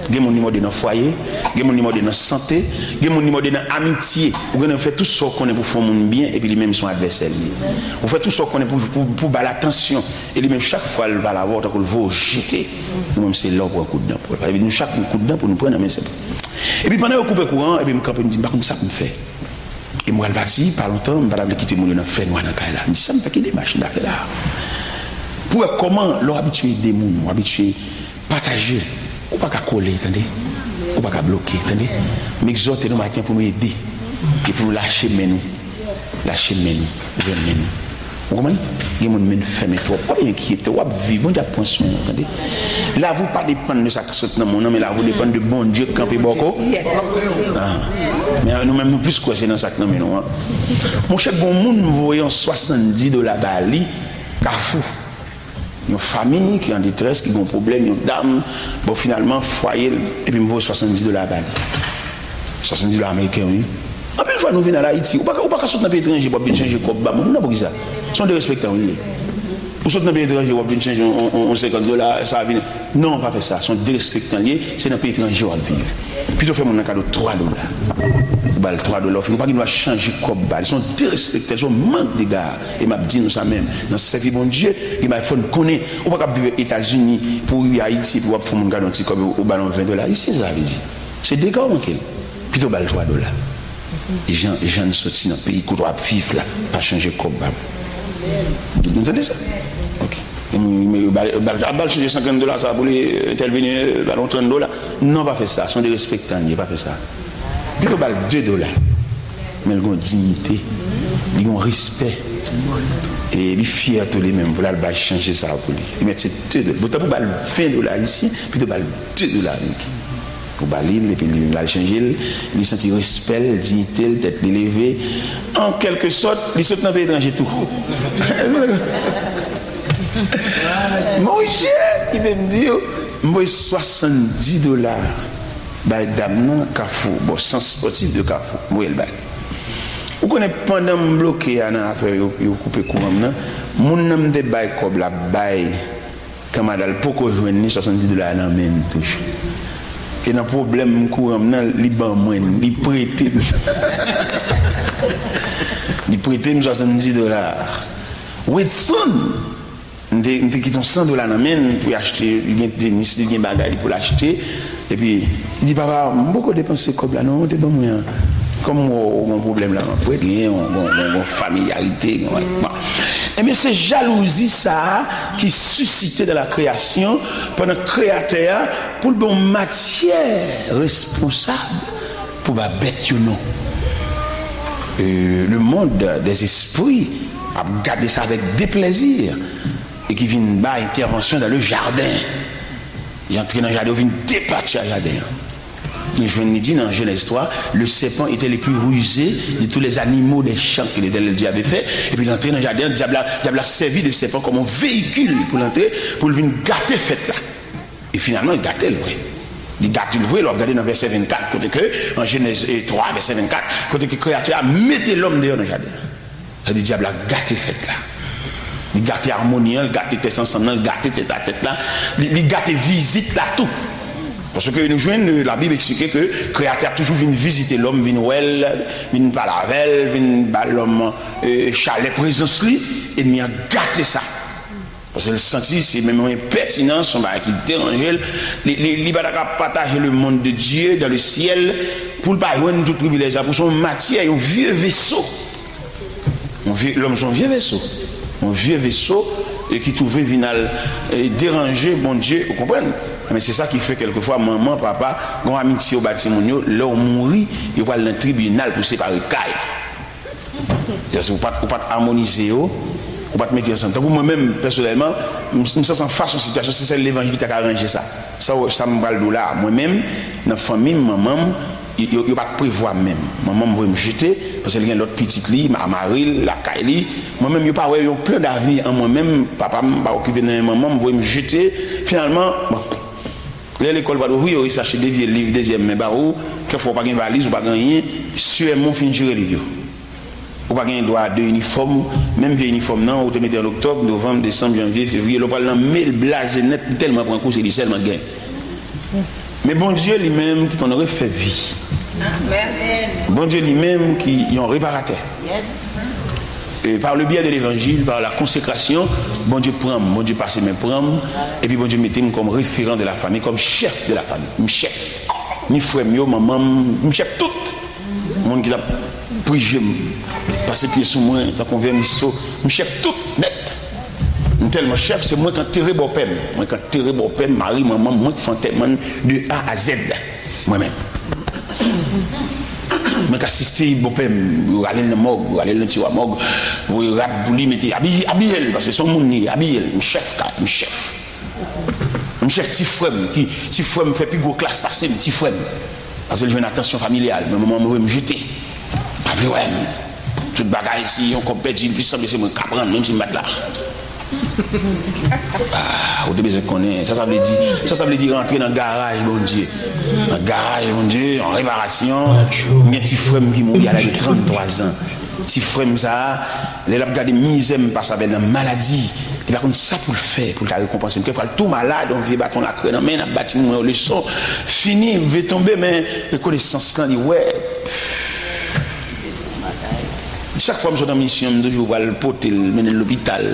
Gen moun li mòde nan fwaye, gen moun li mòde nan sante, gen moun li mòde nan amitye. Ou gen nan fè tout sa w konnen pou fè yon moun byen, epi li menm se yon advèsè li ye. Ou fè tout sa w konnen pou, pou, pou ba l atansyon, e li menm chak fwa l pale avè w, tankou l voye w jete. Ou menm se la w pran kout dan pou l. Epi nou chak gen kout dan pou nou pran nan men sèpan. Epi pandan yo koupe kouran an, epi m kanpe, m di, m pa konn sa pou m fè. E m pral pati, pa lontan, m pa ta vle kite moun yo nan fènwa nan kay la. M di, sa m fè, ki demach m ta fè la? Pou wè kòman, lè w abitye ede moun, w abitye pataje, ou pa ka kole, tande. Ou pa ka bloke, tande. M egzòte nou maten pou nou ede. E pou nou lache men nou. Lache men nou. Ouvè men nou. Ou konprann? Gen moun men fèmen twòp. W ap enkyete, w ap viv, Bondye ap pran swen w, tande. Lavi w pa depann de sa k sot nan monn nan, men lavi w depann de Bondye k kanpe bò ko. Ah. Men nou menm, nou plis kwè se nan sa k nan men nou an. Monchè, gon moun m voye yon swasanndis dola ba li, Kafou. Yon fanmi ki an detrès, ki gon pwoblèm, yon dam, bon, finalman, fwaye l, epi m voye swasanndis dola ba li. Swasanndis dola ameriken, wi. Anpil fwa, nou vin al Ayiti, ou pa ka, ou pa ka sot nan peyi etranje pou w ap vin chanje kòb ba moun, non, poukisa? Se yon derespektan, wi, li ye. Ou sot nan peyi etranje, w ap vin chanje yon, yon, yon, yon senkant dola, sa vin. Non, pa fè sa, se yon derespektan li ye, se nan peyi etranje w ap viv. Pito fè moun nan kado twa dola. Ou ba l twa dola, ou fin, ou pa gen dwa chanje kòb ba li. Se yon derespektan, se yon mank dega. E m ap di nou sa menm, nan sèvi Bondye, gen bagay fò n konnen. Ou pa kab viv Etazini, pou w rive Ayiti, epi w ap fè yon moun kado yon ti kòb, ou ba l yon ven dola. Isi, sa vle di? Se dega w manke l. Pito ba l twa dola. Jan, jan n soti nan peyi kote w ap viv la, pa chanje kòb ba m. Nou tande sa? Ok. Ba l, ba l, ba l chanje senkant dola sa pou li, entèvini, ba l yon trant dola. Non, pa fè sa. Se yon derespektan li ye, pa fè sa. Pito ba l de dola. Men l gen yon diyite, li gen yon respè. E li fyè tou li menm pou l al bay chanje sa pou li. Li mèt se de dola. Poutan pou ba l ven dola ayisyen, pito ba l de dola ameriken. Ou ba li l, epi li, l al chanje l, li santi respè l, diyite l, tèt li leve. An kèlke sòt, li sot nan peyi etranje tou. Monchè, kite m di w, m voye swasanndis dola bay dam nan Kafou, bon, sant spòtif de Kafou, m voye l bay. Ou konnen, pandan m bloke a nan afè yo, yo koupe kouran m nan, moun nan m te bay kòb la bay Kanmada l poko jwenn li, swasanndis dola a nan men l toujou. E nan pwoblèm kouran m nan, li ban mwen, li prete m. Li prete m swasanndis dola. Wedson, m te, m te kite yon san dola nan men l pou l achte, li gen tenis, li gen bagay li pou l achte. Epi, li di, "Papa, m poko depanse kòb la, non, ou te ban mwen an." Kòm m wè w gen yon pwoblèm la, m ap prete, gen yon, gen yon, gen yon familyarite, gen yon, bon. Ebyen, se jalouzi sa a ki sisite nan la kreyasyon, pandan Kreyatè a, pou l ba w matyè responsab pou ba bèt yo non. Euh, le monde des esprits ap gade sa avèk deplèzi e ki vin ba entèvansyon dans le jardin. Li antre nan jaden, yo vin depatcha jaden an. Nou jwenn li di nan Genèse trois, le serpent était le plus rusé de tous les animaux des champs que l'Éternel Dieu avait fait. Epi l antre nan jaden an, dyab la, dyab la sèvi de sèpan kòm yon veyikil pou l antre, pou l vin gate fèt la. E finalman, l gate l vre. Li gate l vre, lè w ap gade nan vèsè vennkat, kote ke, an Genèse trois, vèsè vennkat, kote ke kreyati a mete lòm deyò nan jaden an. Sa di dyab la gate fèt la. Li gate amoni an, li gate tèt ansanm nan, li gate tèt a tèt la, li, li gate vizit la tou. Paske nou jwenn, euh, Labib eksplike ke kreyati a toujou vin vizite lòm, vin wè l, vin pale avè l, vin ba lòm, euh, chalè prezans li, ènmi an gate sa. Paske l santi se menm yon enpètinans, yon bagay ki deranje l. Li, li, li pa ta ka pataje le monde de Dieu dans le ciel pou l pa jwenn tout privilèj sa, pou se yon matyè, yon vye veso. Yon vye, lòm se yon vye veso. Yon vye veso, e ki twouve vin al, e, deranje Bondye, ou konprann? Men se sa ki fè kèlkefwa manman, papa, gen yon amitye yo ba timoun yo, lè w mouri, yo pral nan tribinal pou separe kay. Ou pa t, ou pa t amonize yo, ou pa t mete yo ansanm. Tankou mwen menm, pèsonèlman, m, m santi anfas yon sitiyasyon, se sèl levanjil ki ta ka ranje sa. Sa w, sa m pral di w la a, mwen menm, nan fanmi m, manman m, yo, yo, yo pa t prevwa m menm. Manman m voye m jete, paske l gen lòt pitit li, ma-, mari l, lakay li. Mwen menm, yo pa wè yon plan davni an mwen menm. Papa m pa okipe nan men manman m, voye m jete. Finalman, bon, lè lekòl pa t ouvri, yo resi achte de vye liv dezyèm men ba ou. Kèk fwa, ou pa gen valiz, ou pa gen anyen. Siyèman, w fin jere liv yo. Ou pa gen dwa a de inifòm, menm vye inifòm nan, ou te mete an oktòb, novanm, desanm, janvye, fevriye, lè w pral nan me l blaze nèt, li tèlman pran kou, se li sèlman k gen. Men Bondye li menm ki konn refè vi. Amèn. Bondye li menm ki yon reparatè. Yes. E par le biais de l'évangile, par la consécration, Bondye pran m, Bondye pase men pran m, epi Bondye mete m kòm referan de la famille, kòm chèf de la famille. M chèf. Ni frè m yo, manman m, m chèf tout. Moun ki t ap prije m, pase pye sou mwen, tankou vèmiso, m chèf tout nèt. M tèlman chèf, se mwen k antere bòpè m. Mwen k antere bòpè m, mari, manman m, mwen k fè antèman de A a Z. Mwen menm. Mwen k asiste bòpè m, yo rale l nan mòg, yo rale l nan tiwa mòg, voye rad pou li, mete, abiye, abiye l, paske se yon moun li ye, abiye l, m chèf kay, m chèf. M chèf ti frè m, ki, ti frè m fè pi gwo klas pase m, ti frè m. Paske l jwenn atansyon familyal, men manman m voye m jete. Pa vle wè m. Tout bagay, si yon kòb pèdi, li plis sanble se mwen k ap rann, menm si m pa t la. Ah, ou te bezwen konnen. Sa, sa vle di, sa, sa vle di rantre nan garaj Bondye. Nan garaj Bondye, an reparasyon. M gen ti frè m ki mouri a laj de tranntwa zan. Ti frè m sa a, lè l ap gade mizè m pase avè l nan maladi, li pa konn sa pou l fè, pou l ta rekonpanse m. Kèk fwa, l tou malad, yon vye baton lakrè nan men, n ap ba timoun mwen yo leson. Fini, m vle tonbe, men rekonesans lan, li wè. Chak fwa m sot an misyon, m toujou pral pote l, mennen l lopital.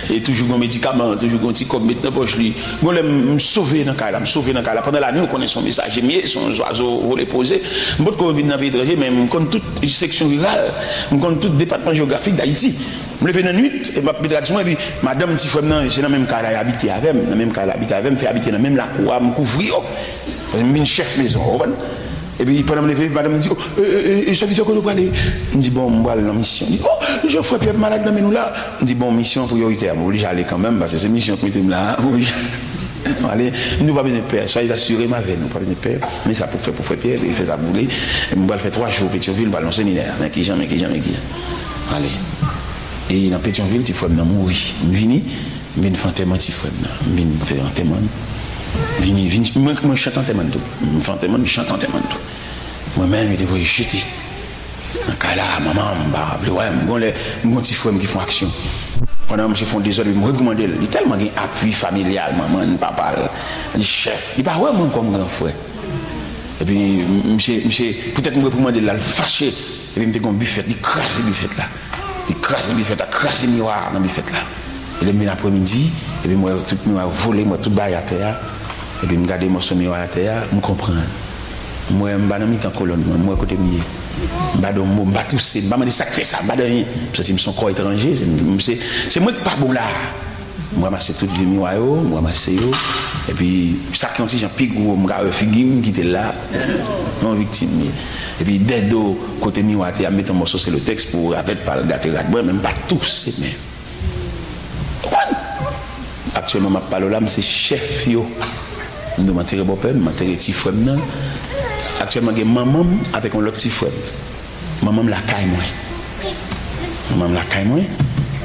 E toujou gen medikaman, toujou gen ti kòb met nan pòch li. Gon lè m, m sove nan kay la, m sove nan kay la. Pandan lane, ou konnen se yon mesaje m ye, se yon zwazo vole poze. M potko vin nan peyi etranje, men m konn tout seksyon riral, m konn tout depatman jewografik Dayiti. M leve nan nwit, e m ap met rad sou mwen, epi madanm ti frè m nan, se nan menm kay la y abite avè m, nan menm kay la abite avè m, fè abite nan menm lakou a, m kouvri yo. Paske m vin chèf mezon, ou konprann? Epi pandan m leve, madanm di, "O, e, e, e, sèvitè, kote w prale?" M di, "Bon, m pral nan misyon." Li di, "O, jan frè Pyè malad nan men nou la." M di, "Bon, misyon an priyoritè, m oblije ale kanmenm, paske se misyon k mete m la a, m oblije ale." M di, "Ou pa bezwen pè, soyez assurés, m avè nou, pa bezwen pè. Men sa pou fè, pou frè Pyè, e fè sa pou li. M pral fè twa jou Petyonvil, m pral nan seminè. Men kijan, men kijan, men kijan." Ale. E nan Petyonvil, ti frè m nan mouri. M vini, m vin fè antèman ti frè m nan. M vin fè antèman. Vini, vin, mwen, mwen chante antèman tou. M fè antèman, m chante antèman tou. Mwen menm, yo te voye jete. Nan kay la, manman m pa vle wè m. Gon lè, m gon ti frè m ki fè yon aksyon. Pandan misye fè yon dezòd, epi m reprimande l. Li tèlman gen apui familyal, manman l, papa l, li chèf. Li pa wè mwen kòm gran frè. Epi, m, misye, misye, poutèt m reprimande l la, l fache. Epi m te gon bifèt, li kraze bifèt la. Li kraze bifèt la, kraze miwa nan bifèt la. E lè m vin aprèmidi, epi m wè tout miwa yo vole, m wè tout bagay atè a. Epi m gade mòso miwa atè a, m konprann. M wè m pa nan mitan kolonn mwen, m wè kote m ye. M pa di yon mo, m pa touse, m pa mande sa k fè sa, m pa di anyen. M santi m se yon kò etranje, se, m, se, se mwen k pa bon la a. M ranmase tout vye miwa yo, m ranmase yo. Epi, sa k yon ti jan pi gwo, m ka wè figi m kite l la. Yon viktim m ye. Epi, dèdo kote miwa te a, m mete yon mòso selotèks pou ravèt pa al gate rad mwen, men m pa touse menm. Ou konprann? Aktyèlman, m ap pale w la, m se chèf yo. M di w m antere bòpè m, m antere ti frè m nan. Aktyèlman, gen manman m avèk yon lòt ti frè m. Manman m lakay mwen. Manman m lakay mwen.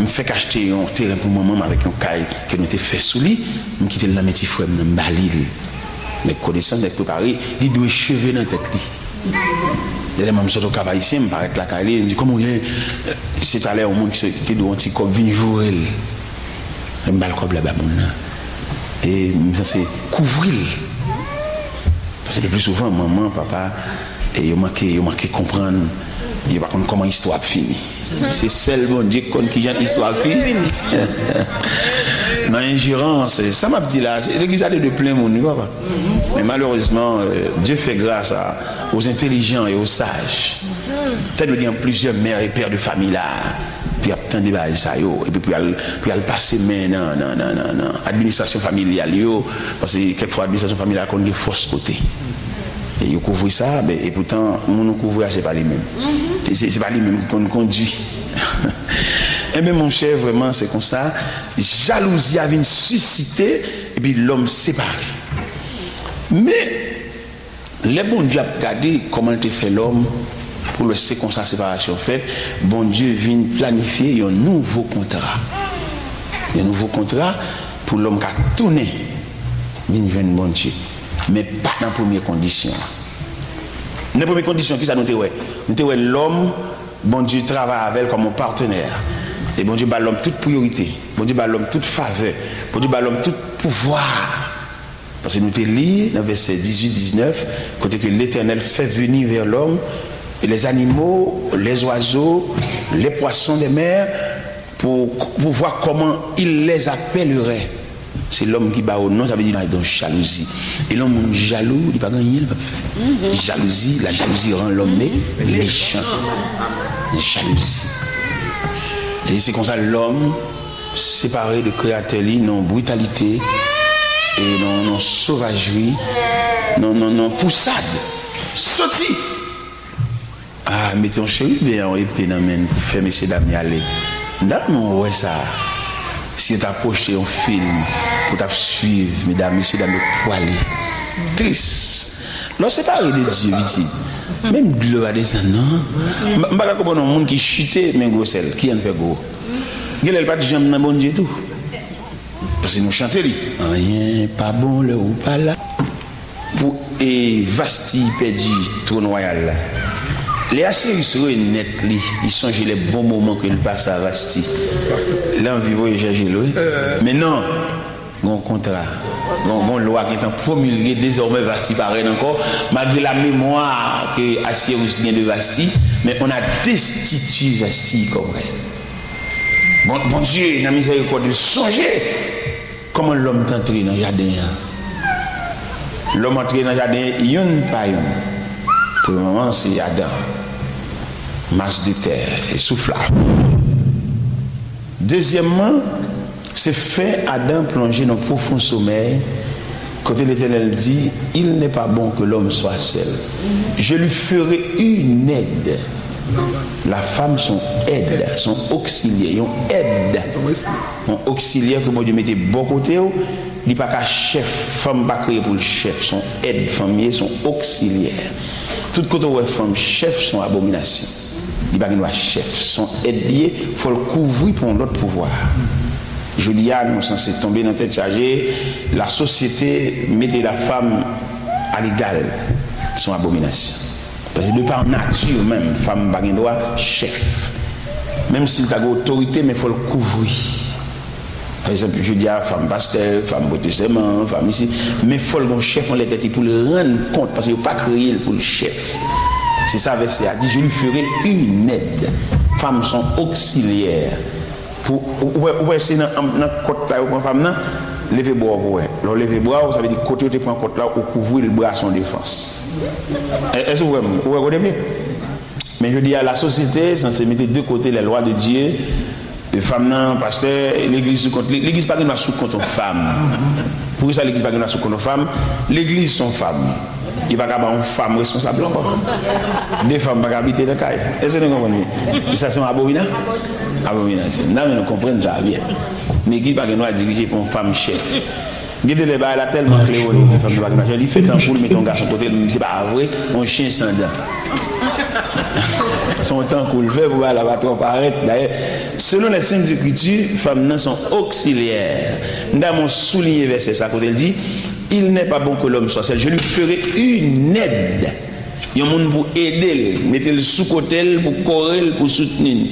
M fèk achte yon teren pou manman m avèk yon kay ke nou te fè sou li. M kite l nan men ti frè m nan, m ba li l. Nèg konesans, nèg prepare, li dwe cheve nan tèt li. Dènèman, m sot o Kap Ayisyen, m parèt lakay li, li di, "Kòman w ye?" Se talè yon moun ki te dwe yon ti kòb vin joure l. M ba l kòb la, ba moun nan. E m sanse kouvri l. Paske le pli souvan, manman, papa, e yo manke, yo manke konprann, yo pa konn kòman istwa ap fini. Se sèl Bondye ki konn kijan istwa ap fini. Nan enjerans, sa m ap di la, se, legliz la te dwe plen moun, wi, papa. Men malerezman, euh, Dye fè gras a, aux intelligents et aux sages. Tèt dwe gen plizyè mè e pè de fanmi la, pou y ap tande bagay sa yo, epi pou y al, pou y al pase men nan, nan, nan, nan, nan administrasyon familyal yo, paske kèk fwa administrasyon familyal konn gen fòs kote. E yo kouvri sa, men, e poutan, moun ou kouvri a, se pa li menm. E se, se pa li menm ki konn kondui. Enben, monchè, vrèman, se konsa, jalouzi a vin sisite, epi lòm separe. Men, lè Bondye ap gade kòman l te fè lòm, pou l wè se konsa separasyon fèt, Bondye vin planifye yon nouvo kontra. Yon nouvo kontra pou lòm ka tounen vin jwenn Bondye. Men pa nan premye kondisyon an. Nan premye kondisyon, kisa nou te wè? Nou te wè lòm, Bondye travay avè l kòm yon patnè. E Bondye ba lòm tout priyorite. Bondye ba lòm tout favè. Bondye ba lòm tout pouvwa. Paske nou te li nan vèsè dizuit, diznèf, kote ke Letènèl fè vini vè lòm les animaux, les oiseaux, les poissons des mers, pour, pour voir comment il les appellerait. Se lòm ki ba yo non, sa vle di nan jalouzi. E lè yon moun jalou, li pa gen anyen li p ap fè. Jalouzi, la jalousie rend l'homme mé-, méchant. Jalouzi. E se konsa lòm separe de kreyatè li nan britalite, e nan, nan sovajri, nan, nan, nan pousad. Soti! Ah, mete yon cheriben, yon epe nan men n pou fè mesye dam y ale. M ta renmen w wè sa. Si yo ta pwochte yon fim pou w t ap swiv medam, mesye dam yo pwale. Tris. Lè w separe de Dye, pitit. Menm dlo pa desann, non. M, m pa ka konprann yon moun ki chite, men gwosè l, ki ann fè gwo. Genlè l pa t janm nan Bondye tou. Paske nou chante li. Anyen pa bon lè ou pa la. Pou, e, Vasti pèdi twòn wayal la. Lè Asyeris renèt li, li sonje lè bon moman ke l pase a Vasti. Li anvi voye chèche l, wi. Men non, gon kontra. Gon, gon lwa gentan pwomilge, dezòmè Vasti pa rèn ankò, malgre la mémoire ke Asyeris gen de Vasti, men on a destitué Vasti comme reine. Bon, Bondye, nan mizèrikòd li, sonje kòman lòm t antre nan jaden an. Lòm antre nan jaden an youn pa youn. Premyèman, se Adan. Mas de tè e souf la. Dezyèmman, se fè Adan plonje nan pwofon somèy, kote Letènèl di, Il n'est pas bon que l'homme soit seul. Je lui ferai une aide. La femme, son èd, son oksilyè, yon èd. Yon oksilyè ke Bondye mete bò kote w, li pa ka chèf. Fanm pa kreye pou l chèf, son èd fanm ye, son oksilyè. Tout kote w wè fanm chèf, son abominasyon. Li pa gen dwa chèf, son èd li ye, fò l kouvri pa yon lòt pouvwa. Jodi a, nou sanse tonbe nan tèt chaje, lasosyete mete lafam alegal, son abominasyon. Paske de pa nati menm, fanm pa gen dwa chèf. Menm si l ta gen otorite, men fò l kouvri. Pa egzanp, jodi a, fanm pastè, fanm prete sèman, fanm isi, men fò l gen yon chèf anlè tèt li pou l rann kont, paske yo pa kreye l pou l chèf. Se sa vèsè a di, je lui ferai une aide. Fanm se yon oksilyè. Pou, ou, ou wè, ou wè se nan, nan kòt la yo pran fanm nan, leve bra w pou wè. Lè w leve bra w, sa vle di kote yo te pran kòt la, ou kouvri l, bra se yon defans. È-, èske ou wè m? Ou wè kote m ye? Men jodi a, lasosyete sanse mete de kote les lois de Dieu. E fanm nan, pastè, legliz sou kont li. Legliz pa gen dwa sou kont yon fanm. Poukisa legliz pa gen dwa sou kont yon fanm? Legliz se yon fanm. Li pa ka ba yon fanm responsab ankò. De fanm pa ka abite nan kay. Èske nou konprann byen? E sa se yon abomina-, abominasyon. Nan, men nou konprann sa byen. Legliz pa gen dwa dirije pa yon fanm chèf. Gen de lè bagay la tèlman klewonik, fanm nan pa gen machin. Li fè tankou li mete yon gason kote l, se pa vre, yon chen san dan. Se yon tankou l fè pou bagay la pa twò parèt. Dayè, selon les Saintes Écritures, fanm nan se yon oksilyè. M ta renmen souliye vèsè sa kote l di, Il n'est pas bon que l'homme soit seul, je lui ferai une aide. Yon moun pou ede l, mete l sou kote l, pou kore l, pou soutni l.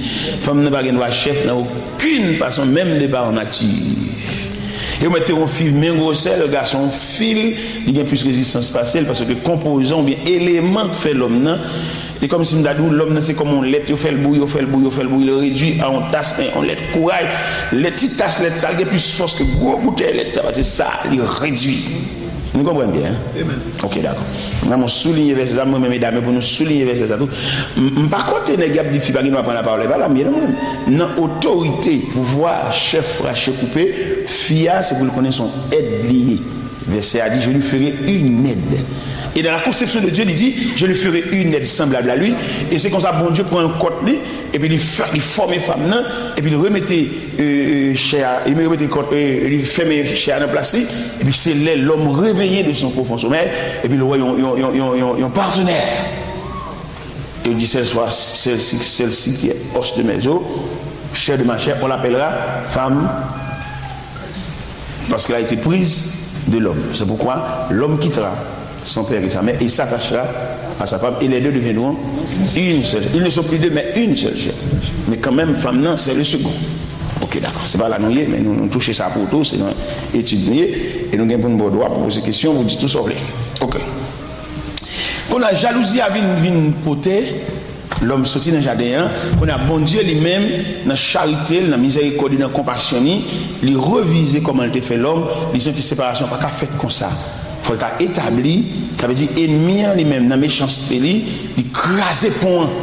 Fanm nan pa gen dwa chèf nan okenn fason, menm de pa nati. E ou mèt te yon fi men gwosè l, gason fil, li gen plis rezistans pase l, paske konpozan oubyen eleman k fè lòm nan, e kòmsi m ta di w, lòm nan se kòm yon lèt, yo fè l bouyi, yo fè l bouyi, yo fè l bouyi, li redui a yon tas, yon lèt kouray. Lèt, ti tas lèt sa, l gen plis fòs ke gwo boutèy lèt sa, paske sa, li redui. Nou konprann byen, en? Amen. Ok, dakò. Nan mwen souliye vèsè sa, mwen menm medam yo pou nou souliye vèsè sa tou. M, m pa kote nèg y ap di fi pa gen dwa pran lapawòl, e pa la m ye non mwen. Nan otorite, pouvwa, chèf, rache koupe, fi a, se pou l konnen se yon èd li ye. Vèsè a di, je lui ferai une aide. Et dans la conception de Dieu, li di, je lui ferai une aide semblable à lui. E se konsa Bondye pran yon kòt li, epi li fè, li fòme fanm nan, epi li remete, euh, euh, chè a, li remete kòt, euh, li fèmen chè a nan plas li, epi se lè lòm reveye de son profon somèy, epi li wè yon, yon, yon, yon, yon, yon patenè. Et il dit, celle soit, celle-ci, celle-ci qui est os de mes os, chair de ma chair, on l'appellera femme, parce qu'elle a été prise de l'homme. C'est pourquoi l'homme quittera son père et sa mère et s'attachera à sa femme, et les deux deviendront une seule. Ils ne sont plus deux, mais une seule chair. Men kanmenm, fanm nan, se le second. Ok, dakò. Se pa la nou ye, men nou, nou touche sa pou tou, se nan etid nou ye, e nou gen pou n ba w dwa pou poze kesyon, pou di tou sa w vle. Ok. Kounye a, jalouzi a vin, vin pote lòm soti nan jaden an. Kounye a, Bondye li menm, nan charite l, nan mizèrikòd li, nan konpasyon li, li revize kòman l te fè lòm, li santi separasyon pa ka fèt konsa. Fò l ta etabli, sa vle di enmi an li menm, nan mechanste li, li kraze pon an.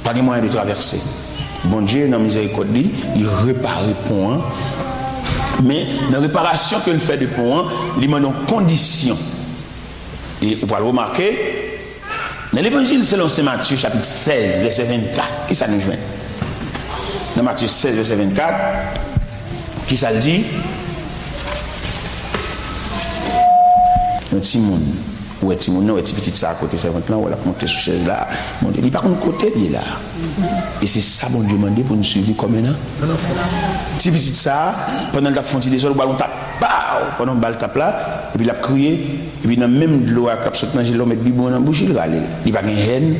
Pa gen mwayen de travèse. Bondye, nan mizèrikòd li, li repare pon an. Men, nan reparasyon ke l fè de pon an, li mande yon kondisyon. E ou pral remake, nan Levanjil selon Sen Matye, chapit sèz, vèsè vennkat, kisa nou jwenn? Nan Matye sèz, vèsè vennkat, kisa l di? Yon timoun. Ou wè timoun nan, ou wè ti pitit sa a kote sèvant lan, ou wè l ap monte sou chèz la, monte. Li pa konn kote l ye la. E se sa Bondye mande pou n swiv li kòm en an. Ti pitit sa a, pandan l t ap fè yon ti dezòd, ou ba l yon tap, paw! Pandan w ba l tap la, epi l ap kriye, epi nan menm dlo a k ap sot nan je l la, ou met bibwon nan bouch li, l rale l. Li pa gen hèn,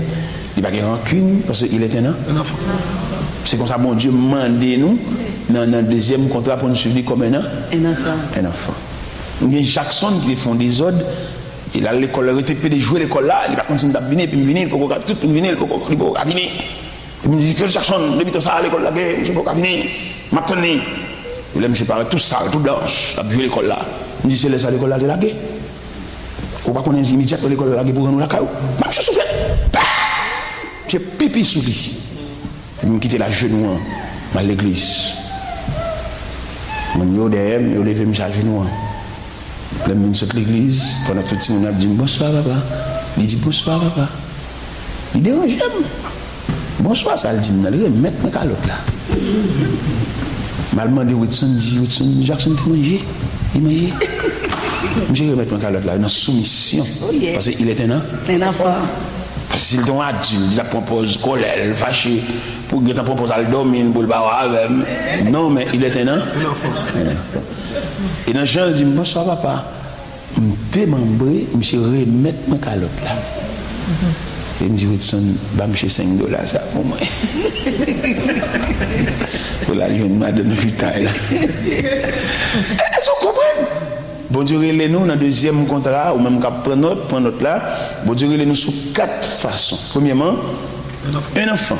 li pa gen rankin, paske il est un an. Se konsa Bondye mande nou, nan, nan dezyèm kontra, pou n swiv li kòm en an. Un enfant. Un enfant. Gen Jackson ki te fè yon dezòd, e l al lekòl la, rete pede jwe lekòl la, li pa konn si m t ap vini, epi m vini, li poko ka, tout moun vini, li poko, li poko ka vini. Epi m di, Jackson, depi tan sa a, lekòl lage, misye poko ka vini, m ap tann li. Lè misye parèt tou sal, tou blanch, l ap jwe lekòl la. M di, se lè sa lekòl la te lage. Ou pa konnen imedyatman lekòl la lage pou rann ou lakay ou. M ap jis soufle. Pa! Misye pipi sou li. Epi m kite l ajenou an, m al legliz. Moun yo dèyè m, yo leve misye ajenou an. Lè m vin sot legliz, pandan tout timoun yo ap di m, "Bonswa, papa." Li di, "Bonswa, papa." Li deranje m. "Bonswa," sa l di m nan, li remèt mwen kalòt la. M al mande Wetson, di, "Wetson, Jackson te manje?" Li manje. Misye remèt mwen kalòt la nan soumisyon. Oh, yeah. Paske il est un an. Un enfant. Paske si l te yon adilt, li t ap pran pòz kòlè, l fache, pou gentan pran pòz al dòmi, pou l pa wè avè m. Non, men il est un an. Un enfant. Un enfant. E nan jan l di m, "Bonswa, papa." M demanbre, misye remèt mwen kalòt la. E m di, "Wetson, ba misye senk dola sa pou mwen." Pou l al jwenn madanm fitay la. Èske w konprann? Bondye rele nou nan dezyèm kontra, ou menm k ap pran nòt, pran nòt la. Bondye rele nou sou kat fason. Premyèman, un enfant.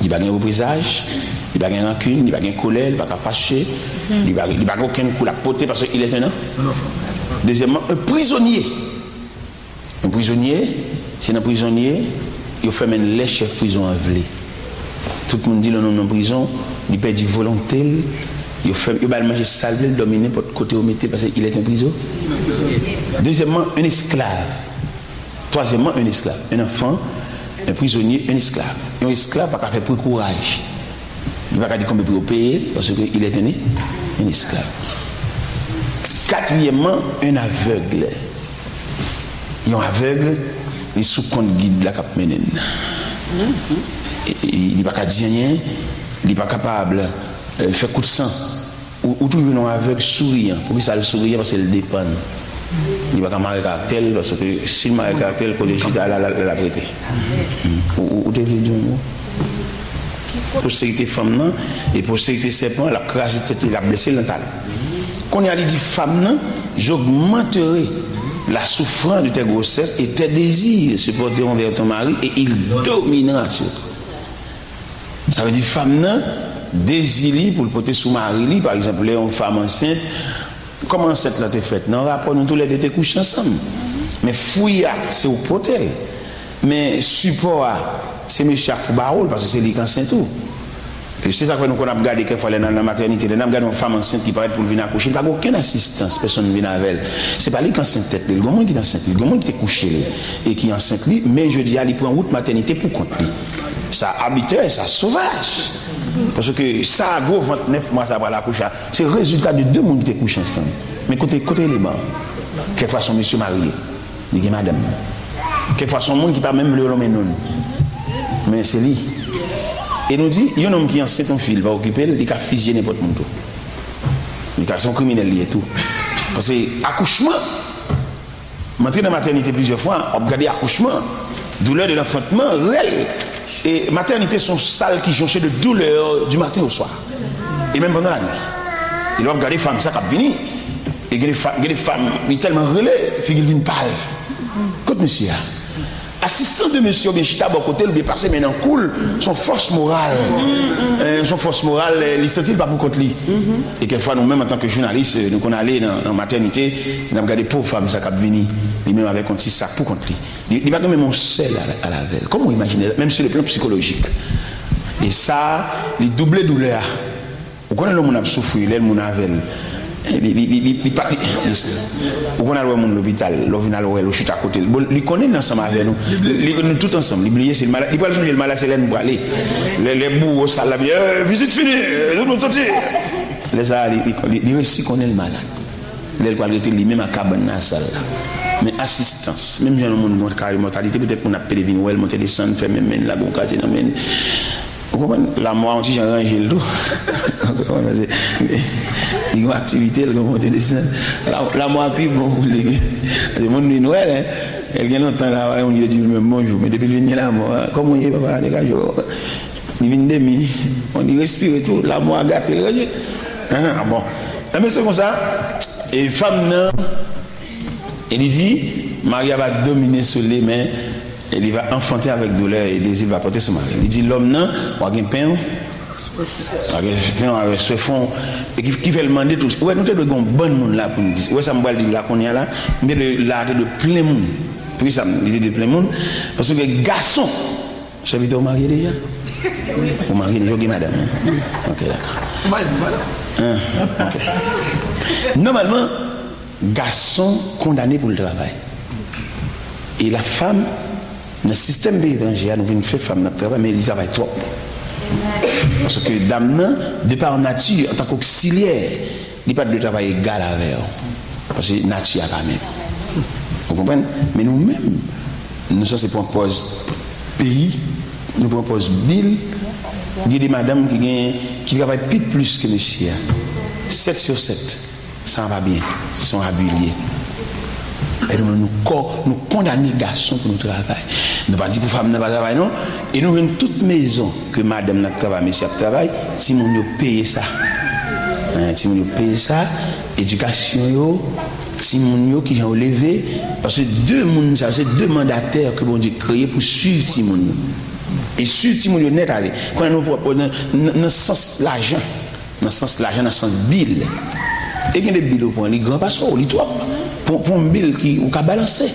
Li pa gen reprezaj, li pa gen rankin, li pa gen kolè, li pa ka fache, li pa, li pa gen okenn kou l ap pote, paske il est un an. Dezyèmman, un prisonnier. Yon prizonye, se nan prizon li ye, yo fèmen l lè chèf prizon an vle. Tout moun di l yon nonm nan prizon, li pèdi volonte l, yo fè, yo ba l manje sa l vle, l dòmi nenpòt kote yo mete, paske il est un priso-. Dezyèmman, un esclave. Twazyèmman, un esclave. Un enfant, un prisonnier, un esclave. Yon esklav pa ka fè pri kouraj. Li pa ka di konbyen pou yo peye l, paske il est un, un esclave. Katriyèmman, un aveugle. Yon avèg, li sou kont gid la k ap mennen l. E, e, li pa ka di anyen, li pa kapab, eh, fè kout san. Ou, ou toujou wè yon avèg souriyan. Poukisa l souriyan? Paske l depann. Li pa ka mare karaktè l, paske si l mare karaktè l, kote l chita la, la, l ap rete. Ou, ou, ou te vle di yon mo? Posterite fanm nan, e posterite sèpan, l ap kraze tèt li, l ap blese l nan talon. Kounye a, li di fanm nan, j'augmenterai la souffrance de tes grossesses et tes désirs supportés envers ton mari et il dominera sur toi. Sa vle di fanm nan, dezi li pou l pote sou mari li, pa egzanp, lè yon fanm ansent, kòman ansent lan te fèt? Nan rapò nou toulède te kouche ansanm. Men fwi a, se ou k pote l. Men sipò a, se mesye a k pou ba ou l, paske se li k ansent ou. E se sa k fè nou konn ap gade kèk fwa lè n al nan matènite, lè n ap gade yon fanm ansent ki parèt pou l vin akouche, li pa gen okenn asistans, pèsonn vin avè l. Se pa li k ansent tèt li, l gen yon moun ki t ansent li, l gen yon moun ki te kouche l e ki ansent li, men jodi a li pran wout matènite pou kont li. Sa abitè, sa sovaj. Paske sa gwo vant nèf mwa sa pral akouche a, se rezilta de de moun ki te kouche ansanm. Men kote, kote eleman an? Kèk fwa se yon mesye marye. Li gen madanm. Kèk fwa se yon moun ki pa menm vle yo lonmen non l. Men se li. E nou di, yon nonm ki ansent yon fi, li pa okipe l, li ka fizye nenpòt moun tou. Li ka, se yon kriminèl li ye tou. Paske akouchman, m antre nan matènite plizyè fwa, w ap gade akouchman, douleur de l'enfantement, rèl. E matènite se yon sal ki jonche de douleur du matin au soir. E menm pandan lanwit. E lè w ap gade fanm sa k ap vini, e gen de fa-, gen de fanm, li tèlman rele, figi l vin pal. Kot mesye a? Asistans de mesye oubyen chita bò kote l oubyen pase men nan kou l, se yon fòs moral. Eh, se yon fòs moral, eh, li santi l pa pou kont li. E kèk fwa nou menm antanke jounalis, eh, nou konn ale nan, nan matènite, n ap gade pòv fanm sa k ap vini, li menm avèk yon ti sak pou kont li. Li, li pa gen menm yon sèl al-, al avè l. Kòman w imajine, menm sur le plan psychologique? E sa, li double doulè a. Ou konnen lè yon moun ap soufri, lè l moun avè l. Li, li, li, li, li pa, li, li, ou konn al wè moun lopital, lè w vin al wè l, ou chita kote l. Bon, li konnen l ansanm avè nou. Li, li, nou tout ansanm. Li bliye si l malad. Li pral sonje l malad, se lè n prale. Lè, lè bouwo sal la vini, eh, vizit fini, eh, tout moun soti. Lè sa a, li, li, li, li resi konnen l malad. Lè l pral rete li menm ak kabann nan sal la. Men asistans, menm jan yon moun gen yon kare mòtalite, petèt moun ap pede vin wè l, monte desann, fè men men l, lage yon kraze nan men l. Ou konprann? Lamò a yon ti jan ranje l tou. Ou konprann? Paske li gen yon aktivite, l gen yon monte desann. La, lamò a pi bon pou li. Paske moun vin wè l, hein. L gen lontan la, yon moun te di l menm bonjou, men depi l vin gen lamò a, kòman w ye, papa, degaje w. Li vin demi, bon, li respire tou, lamò a gate l, ranje. Hein, ah bon. Enben, se konsa, e fanm nan, e li di, mari a va domine sou li, men, et il va enfanter avec douleur et désir va porter son mari. Li di, lòm nan, w a gen pen, w a gen pen, w a gen swèf, e ki, ki fè l mande tou. Ou wè, nou te dwe gen yon bann moun la pou n di. Ou wè sa m pral di la kounye a la? M te dwe, la te dwe plen moun. Poukisa m, li te dwe plen moun? Paske gason, sèvitè, ou marye deja? Ou marye deja, ou gen madanm, hein? Ok, dakò. Se marye pou madanm. Hein, ok. Nòmalman, gason kondane pou l travay. E la femme, nan sistèm peyi etranje a, nou vin fè fanm nan travay, men li travay twòp. Paske dam nan, de par nature, antanke oksilyè, li pa t dwe travay egal avè w. Paske nati a pa menm. Ou konprann? Men nou menm, nou sanse pran pòz peyi, nou pran pòz bil. Gen de madanm ki gen, ki travay pi plis ke mesye a. Sèt sou sèt. Sa pa byen. Se yon abi li ye. E nou, nou kò, nou kondane gason pou nou travay. Nou pa di pou fanm nan pa travay, non. E nou jwenn tout mezon ke madanm nan ap travay, mesye ap travay, timoun yo peye sa. Hein, timoun yo peye sa, edikasyon yo, timoun yo, kijan yo leve, paske de moun sa, se de mandatè ke Bondye kreye pou swiv timoun yo. E swiv timoun yo nèt ale. Kounye a nou pran, nan, nan, nan sans lajan, nan sans lajan, nan sans bil. E gen de bil ou pran, li gran pase w, li twòp. Pran, pran yon bil ki, ou ka balanse.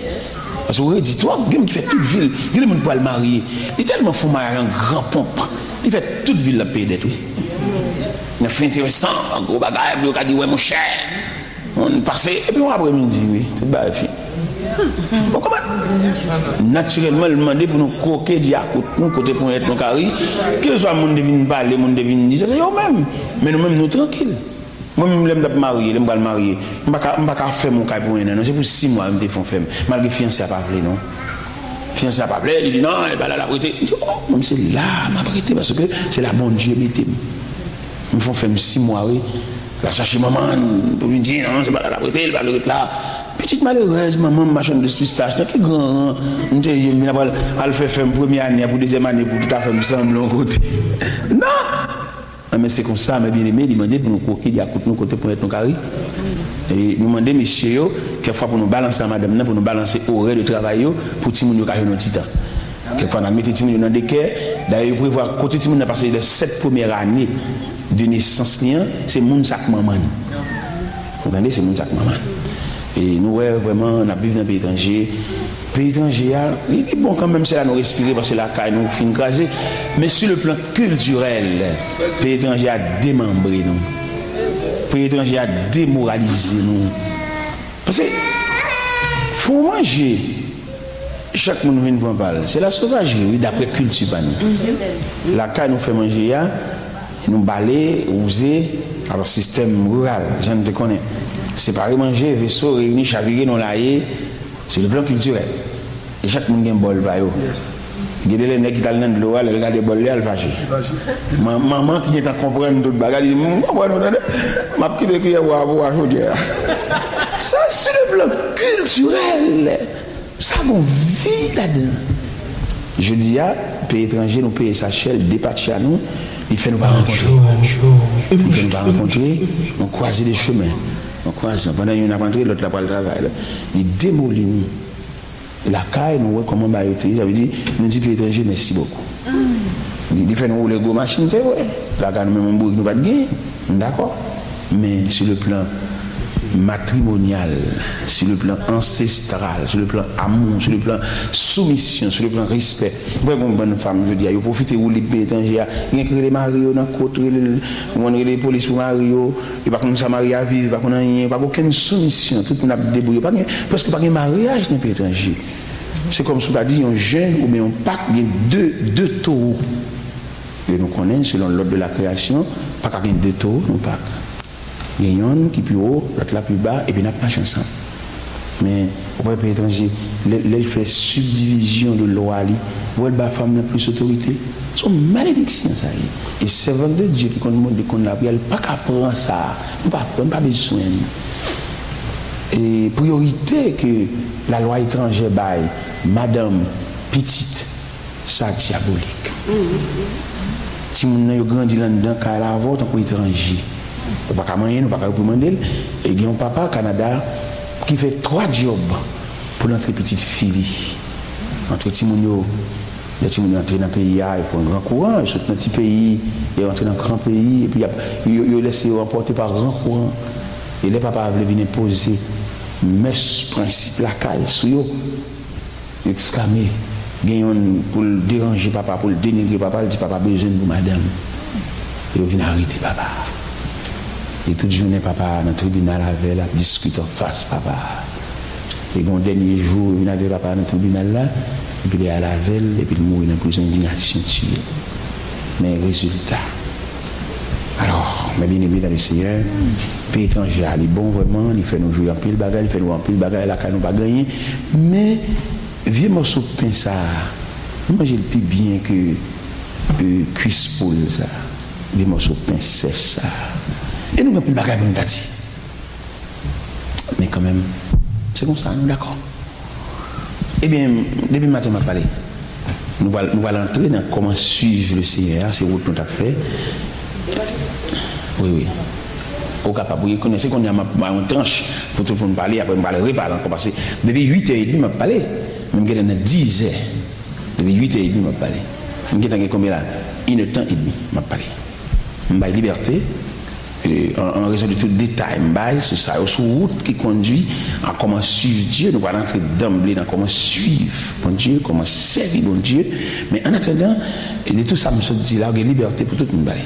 Paske ou redi twòp, gen moun ki fè tout vi l. Gen de moun pral marye, li tèlman fè yon maryaj an gran ponp, li fè tout vi l l ap peye dèt, wi. Nan fè enteresan, gwo bagay, pou yo ka di, wè, monchè, moun pase, epi yon aprèmidi, wi, tout bagay fini. Ou konprann? Natirèlman, l mande pou nou kwoke dyakout nou, kote ponyèt nou ka ri. Kèlkeswa moun te vin pale, moun te vin di, sa se yo menm. Men nou menm, nou trankil. Mwen menm, lè m t ap marye, lè m pral marye, m pa ka, m pa ka fèmen yon kay pou en an, non. Se pou sis mwa m te fè yon fèmen. Malgre fiyanse a pa vle, non. Fiyanse a pa vle, li di, "Non, e pa la l ap rete." M di, "Oh, mwen, se la m ap rete, paske se la Bondye mete m." M fè yon fèmen sis mwa, wi. L al chache manman l pou vin di, "Non, se pa la l ap rete, li pa vle ret la." Pitit malerèz, manman m machann de pistach, nan ki gran ran m te ye, m vin ap al, al fè fèmen premye ane a pou dezyèm ane pou tout afè m sanble yon kote. Non! Enben, se konsa, mè byeneme, li mande pou nou kwoke dyakout nou kote ponyèt nou kari. E nou mande mesye yo, kèkfwa pou nou balanse a madanm nan, pou nou balanse orè de travay yo, pou timoun yo ka jwenn yon ti tan. Kèkfwa, n a mete timoun yo nan dekè. Dayè, yo prevwa kote timoun nan pase lè sèt premyè ane de nesans li an, se moun sa k manman l. Ou tande, se moun sa k manman l. E nou wè vrèman, n ap viv nan peyi etranje. Peyi etranje a, li, li bon kanmenm, se la nou respire, paske lakay nou fin kraze. Men sou le plan kiltirèl, peyi etranje a demanbre nou. Peyi etranje a demoralize nou. Paske, fè w manje, chak moun vin pran pa l. Se lasovajri, wi, daprè kilti pa nou. Lakay nou fè manje a, nou bale, wouze, alò sistèm riral, jan n te konnen. Separe manje, veso, reyini, chavire, nou laye, sou le plan kiltirèl. E chak moun gen bòl pa yo. Gen de lè nèg ki t al nan dlo a, lè l gade bòl li a, l fache. Man-, manman ki gentan konprann tout bagay, li di, "M konprann ou, tande. M ap kite kiyè bwa a pou w a chodyè a." Sa, sou le plan kiltirèl, sa gon vi ladan. Jodi a, peyi etranje, nou peye sa chè, l depatcha nou, li fè nou pa rankontre. Li fè nou pa rankontre, yon kwaze de chemen. Yon kwaze, pandan youn ap antre, lòt la pral travay. Li demoli nou. Lakay, nou wè kòman bagay yo te ye, sa vle di, nou di peyi etranje, "Mèsi bokou." Li, li fè nou woule gwo machin, se vre. Lakay nou menm, yon bourik nou pa t genyen, m dakò. Men, sou le plan matrimonyal, sou le plan ansestral, sou le plan amou, sou le plan soumisyon, sou le plan respè, m kwè gen yon bann fanm jodi a, yo pwofite woule peyi etranje a, gen ki rele mari yo nan kot, rele, ou konn, rele polis pou mari yo, yo pa konn sa mari a viv, yo pa konn anyen, yo pa gen okenn soumisyon, tout moun ap debouye, yo pa gen, prèske pa gen maryaj nan peyi etranje. Se kòmsi w ta di yon jenn oubyen yon pak gen de, de towo. E nou konnen, selon lòd de la kreyasyon, pa ka gen de towo nan pak. Gen yonn ki pi wo, lòt la pi ba, epi n ap mache ansanm. Men, ou wè peyi etranje, lè, lè l fè sibdivizyon de lwa li, ou wè l ba fanm nan plis otorite. Se yon malediksyon sa ye. E sèvant de Dye ki konn mande, konn lapriyè, li pa ka pran sa. Nou pa pran, nou pa bezwen li. E priyorite ke lalwa etranjè bay madanm, pitit, sa dyabolik. Timoun nan yo grandi anndan kay la avè w tankou etranje. Ou pa ka manyen l, ou pa ka reprimande l. E gen yon papa Kanada ki fè twa djòb pou l antre pitit fi li. Antre timoun yo, lè timoun yo antre nan peyi a, yo pran gran kouran, yo sot nan ti peyi, yo antre nan gran peyi, epi y ap, yo, yo lèse yo anpòte pa gran kouran. E lè papa a vle vin enpoze mès, prensip lakay sou yo, yo eksklame. Gen yonn pou l deranje papa, pou l denigre papa, l di papa bezwen l pou madanm. Yo vin arete papa. E tout jounen papa a nan tribinal avè l, ap diskite anfas papa a. E gen yon dènye jou, yo vin avè papa a nan tribinal la, epi lè y al avè l, epi l mouri nan prizon, endiyasyon tiye l. Men rezilta. Alò, mè byeneme dan le Senyè, peyi etranje a, li bon vrèman, li fè nou jwi anpil bagay, li fè nou anpil bagay lakay nou pa genyen, men vye mòso pen sa a, nou manje l pi byen ke, e, kwis poul sa a, vye mòso pen sèch sa a. E nou gen anpil bagay pou nou ta di. Men kanmenm, se konsa, nou dakò. Ebyen, depi maten m ap pale. Nou pral, nou pral antre nan kòman suiv le Senyè a, se wout nou t ap fè. Wi, wi. Ou kapab, wi, konnen se kounye a m ap ba yon tranch pou tout moun pale, apre m pral repale ankò, paske depi uit è edmi m ap pale, men m gentan nan diz è. Depi uit è edmi m ap pale. M gentan gen konbyen la? Inèdtan edmi m ap pale. M bay libète, e, an, an rezon de tout detay m bay sou sa yo, sou wout ki kondui a kòman suiv Dye. Nou pral antre danble nan kòman suiv Bondye, kòman sèvi Bondye. Men annatandan, e, de tout sa m sot di la, ou gen libète pou tout moun pale.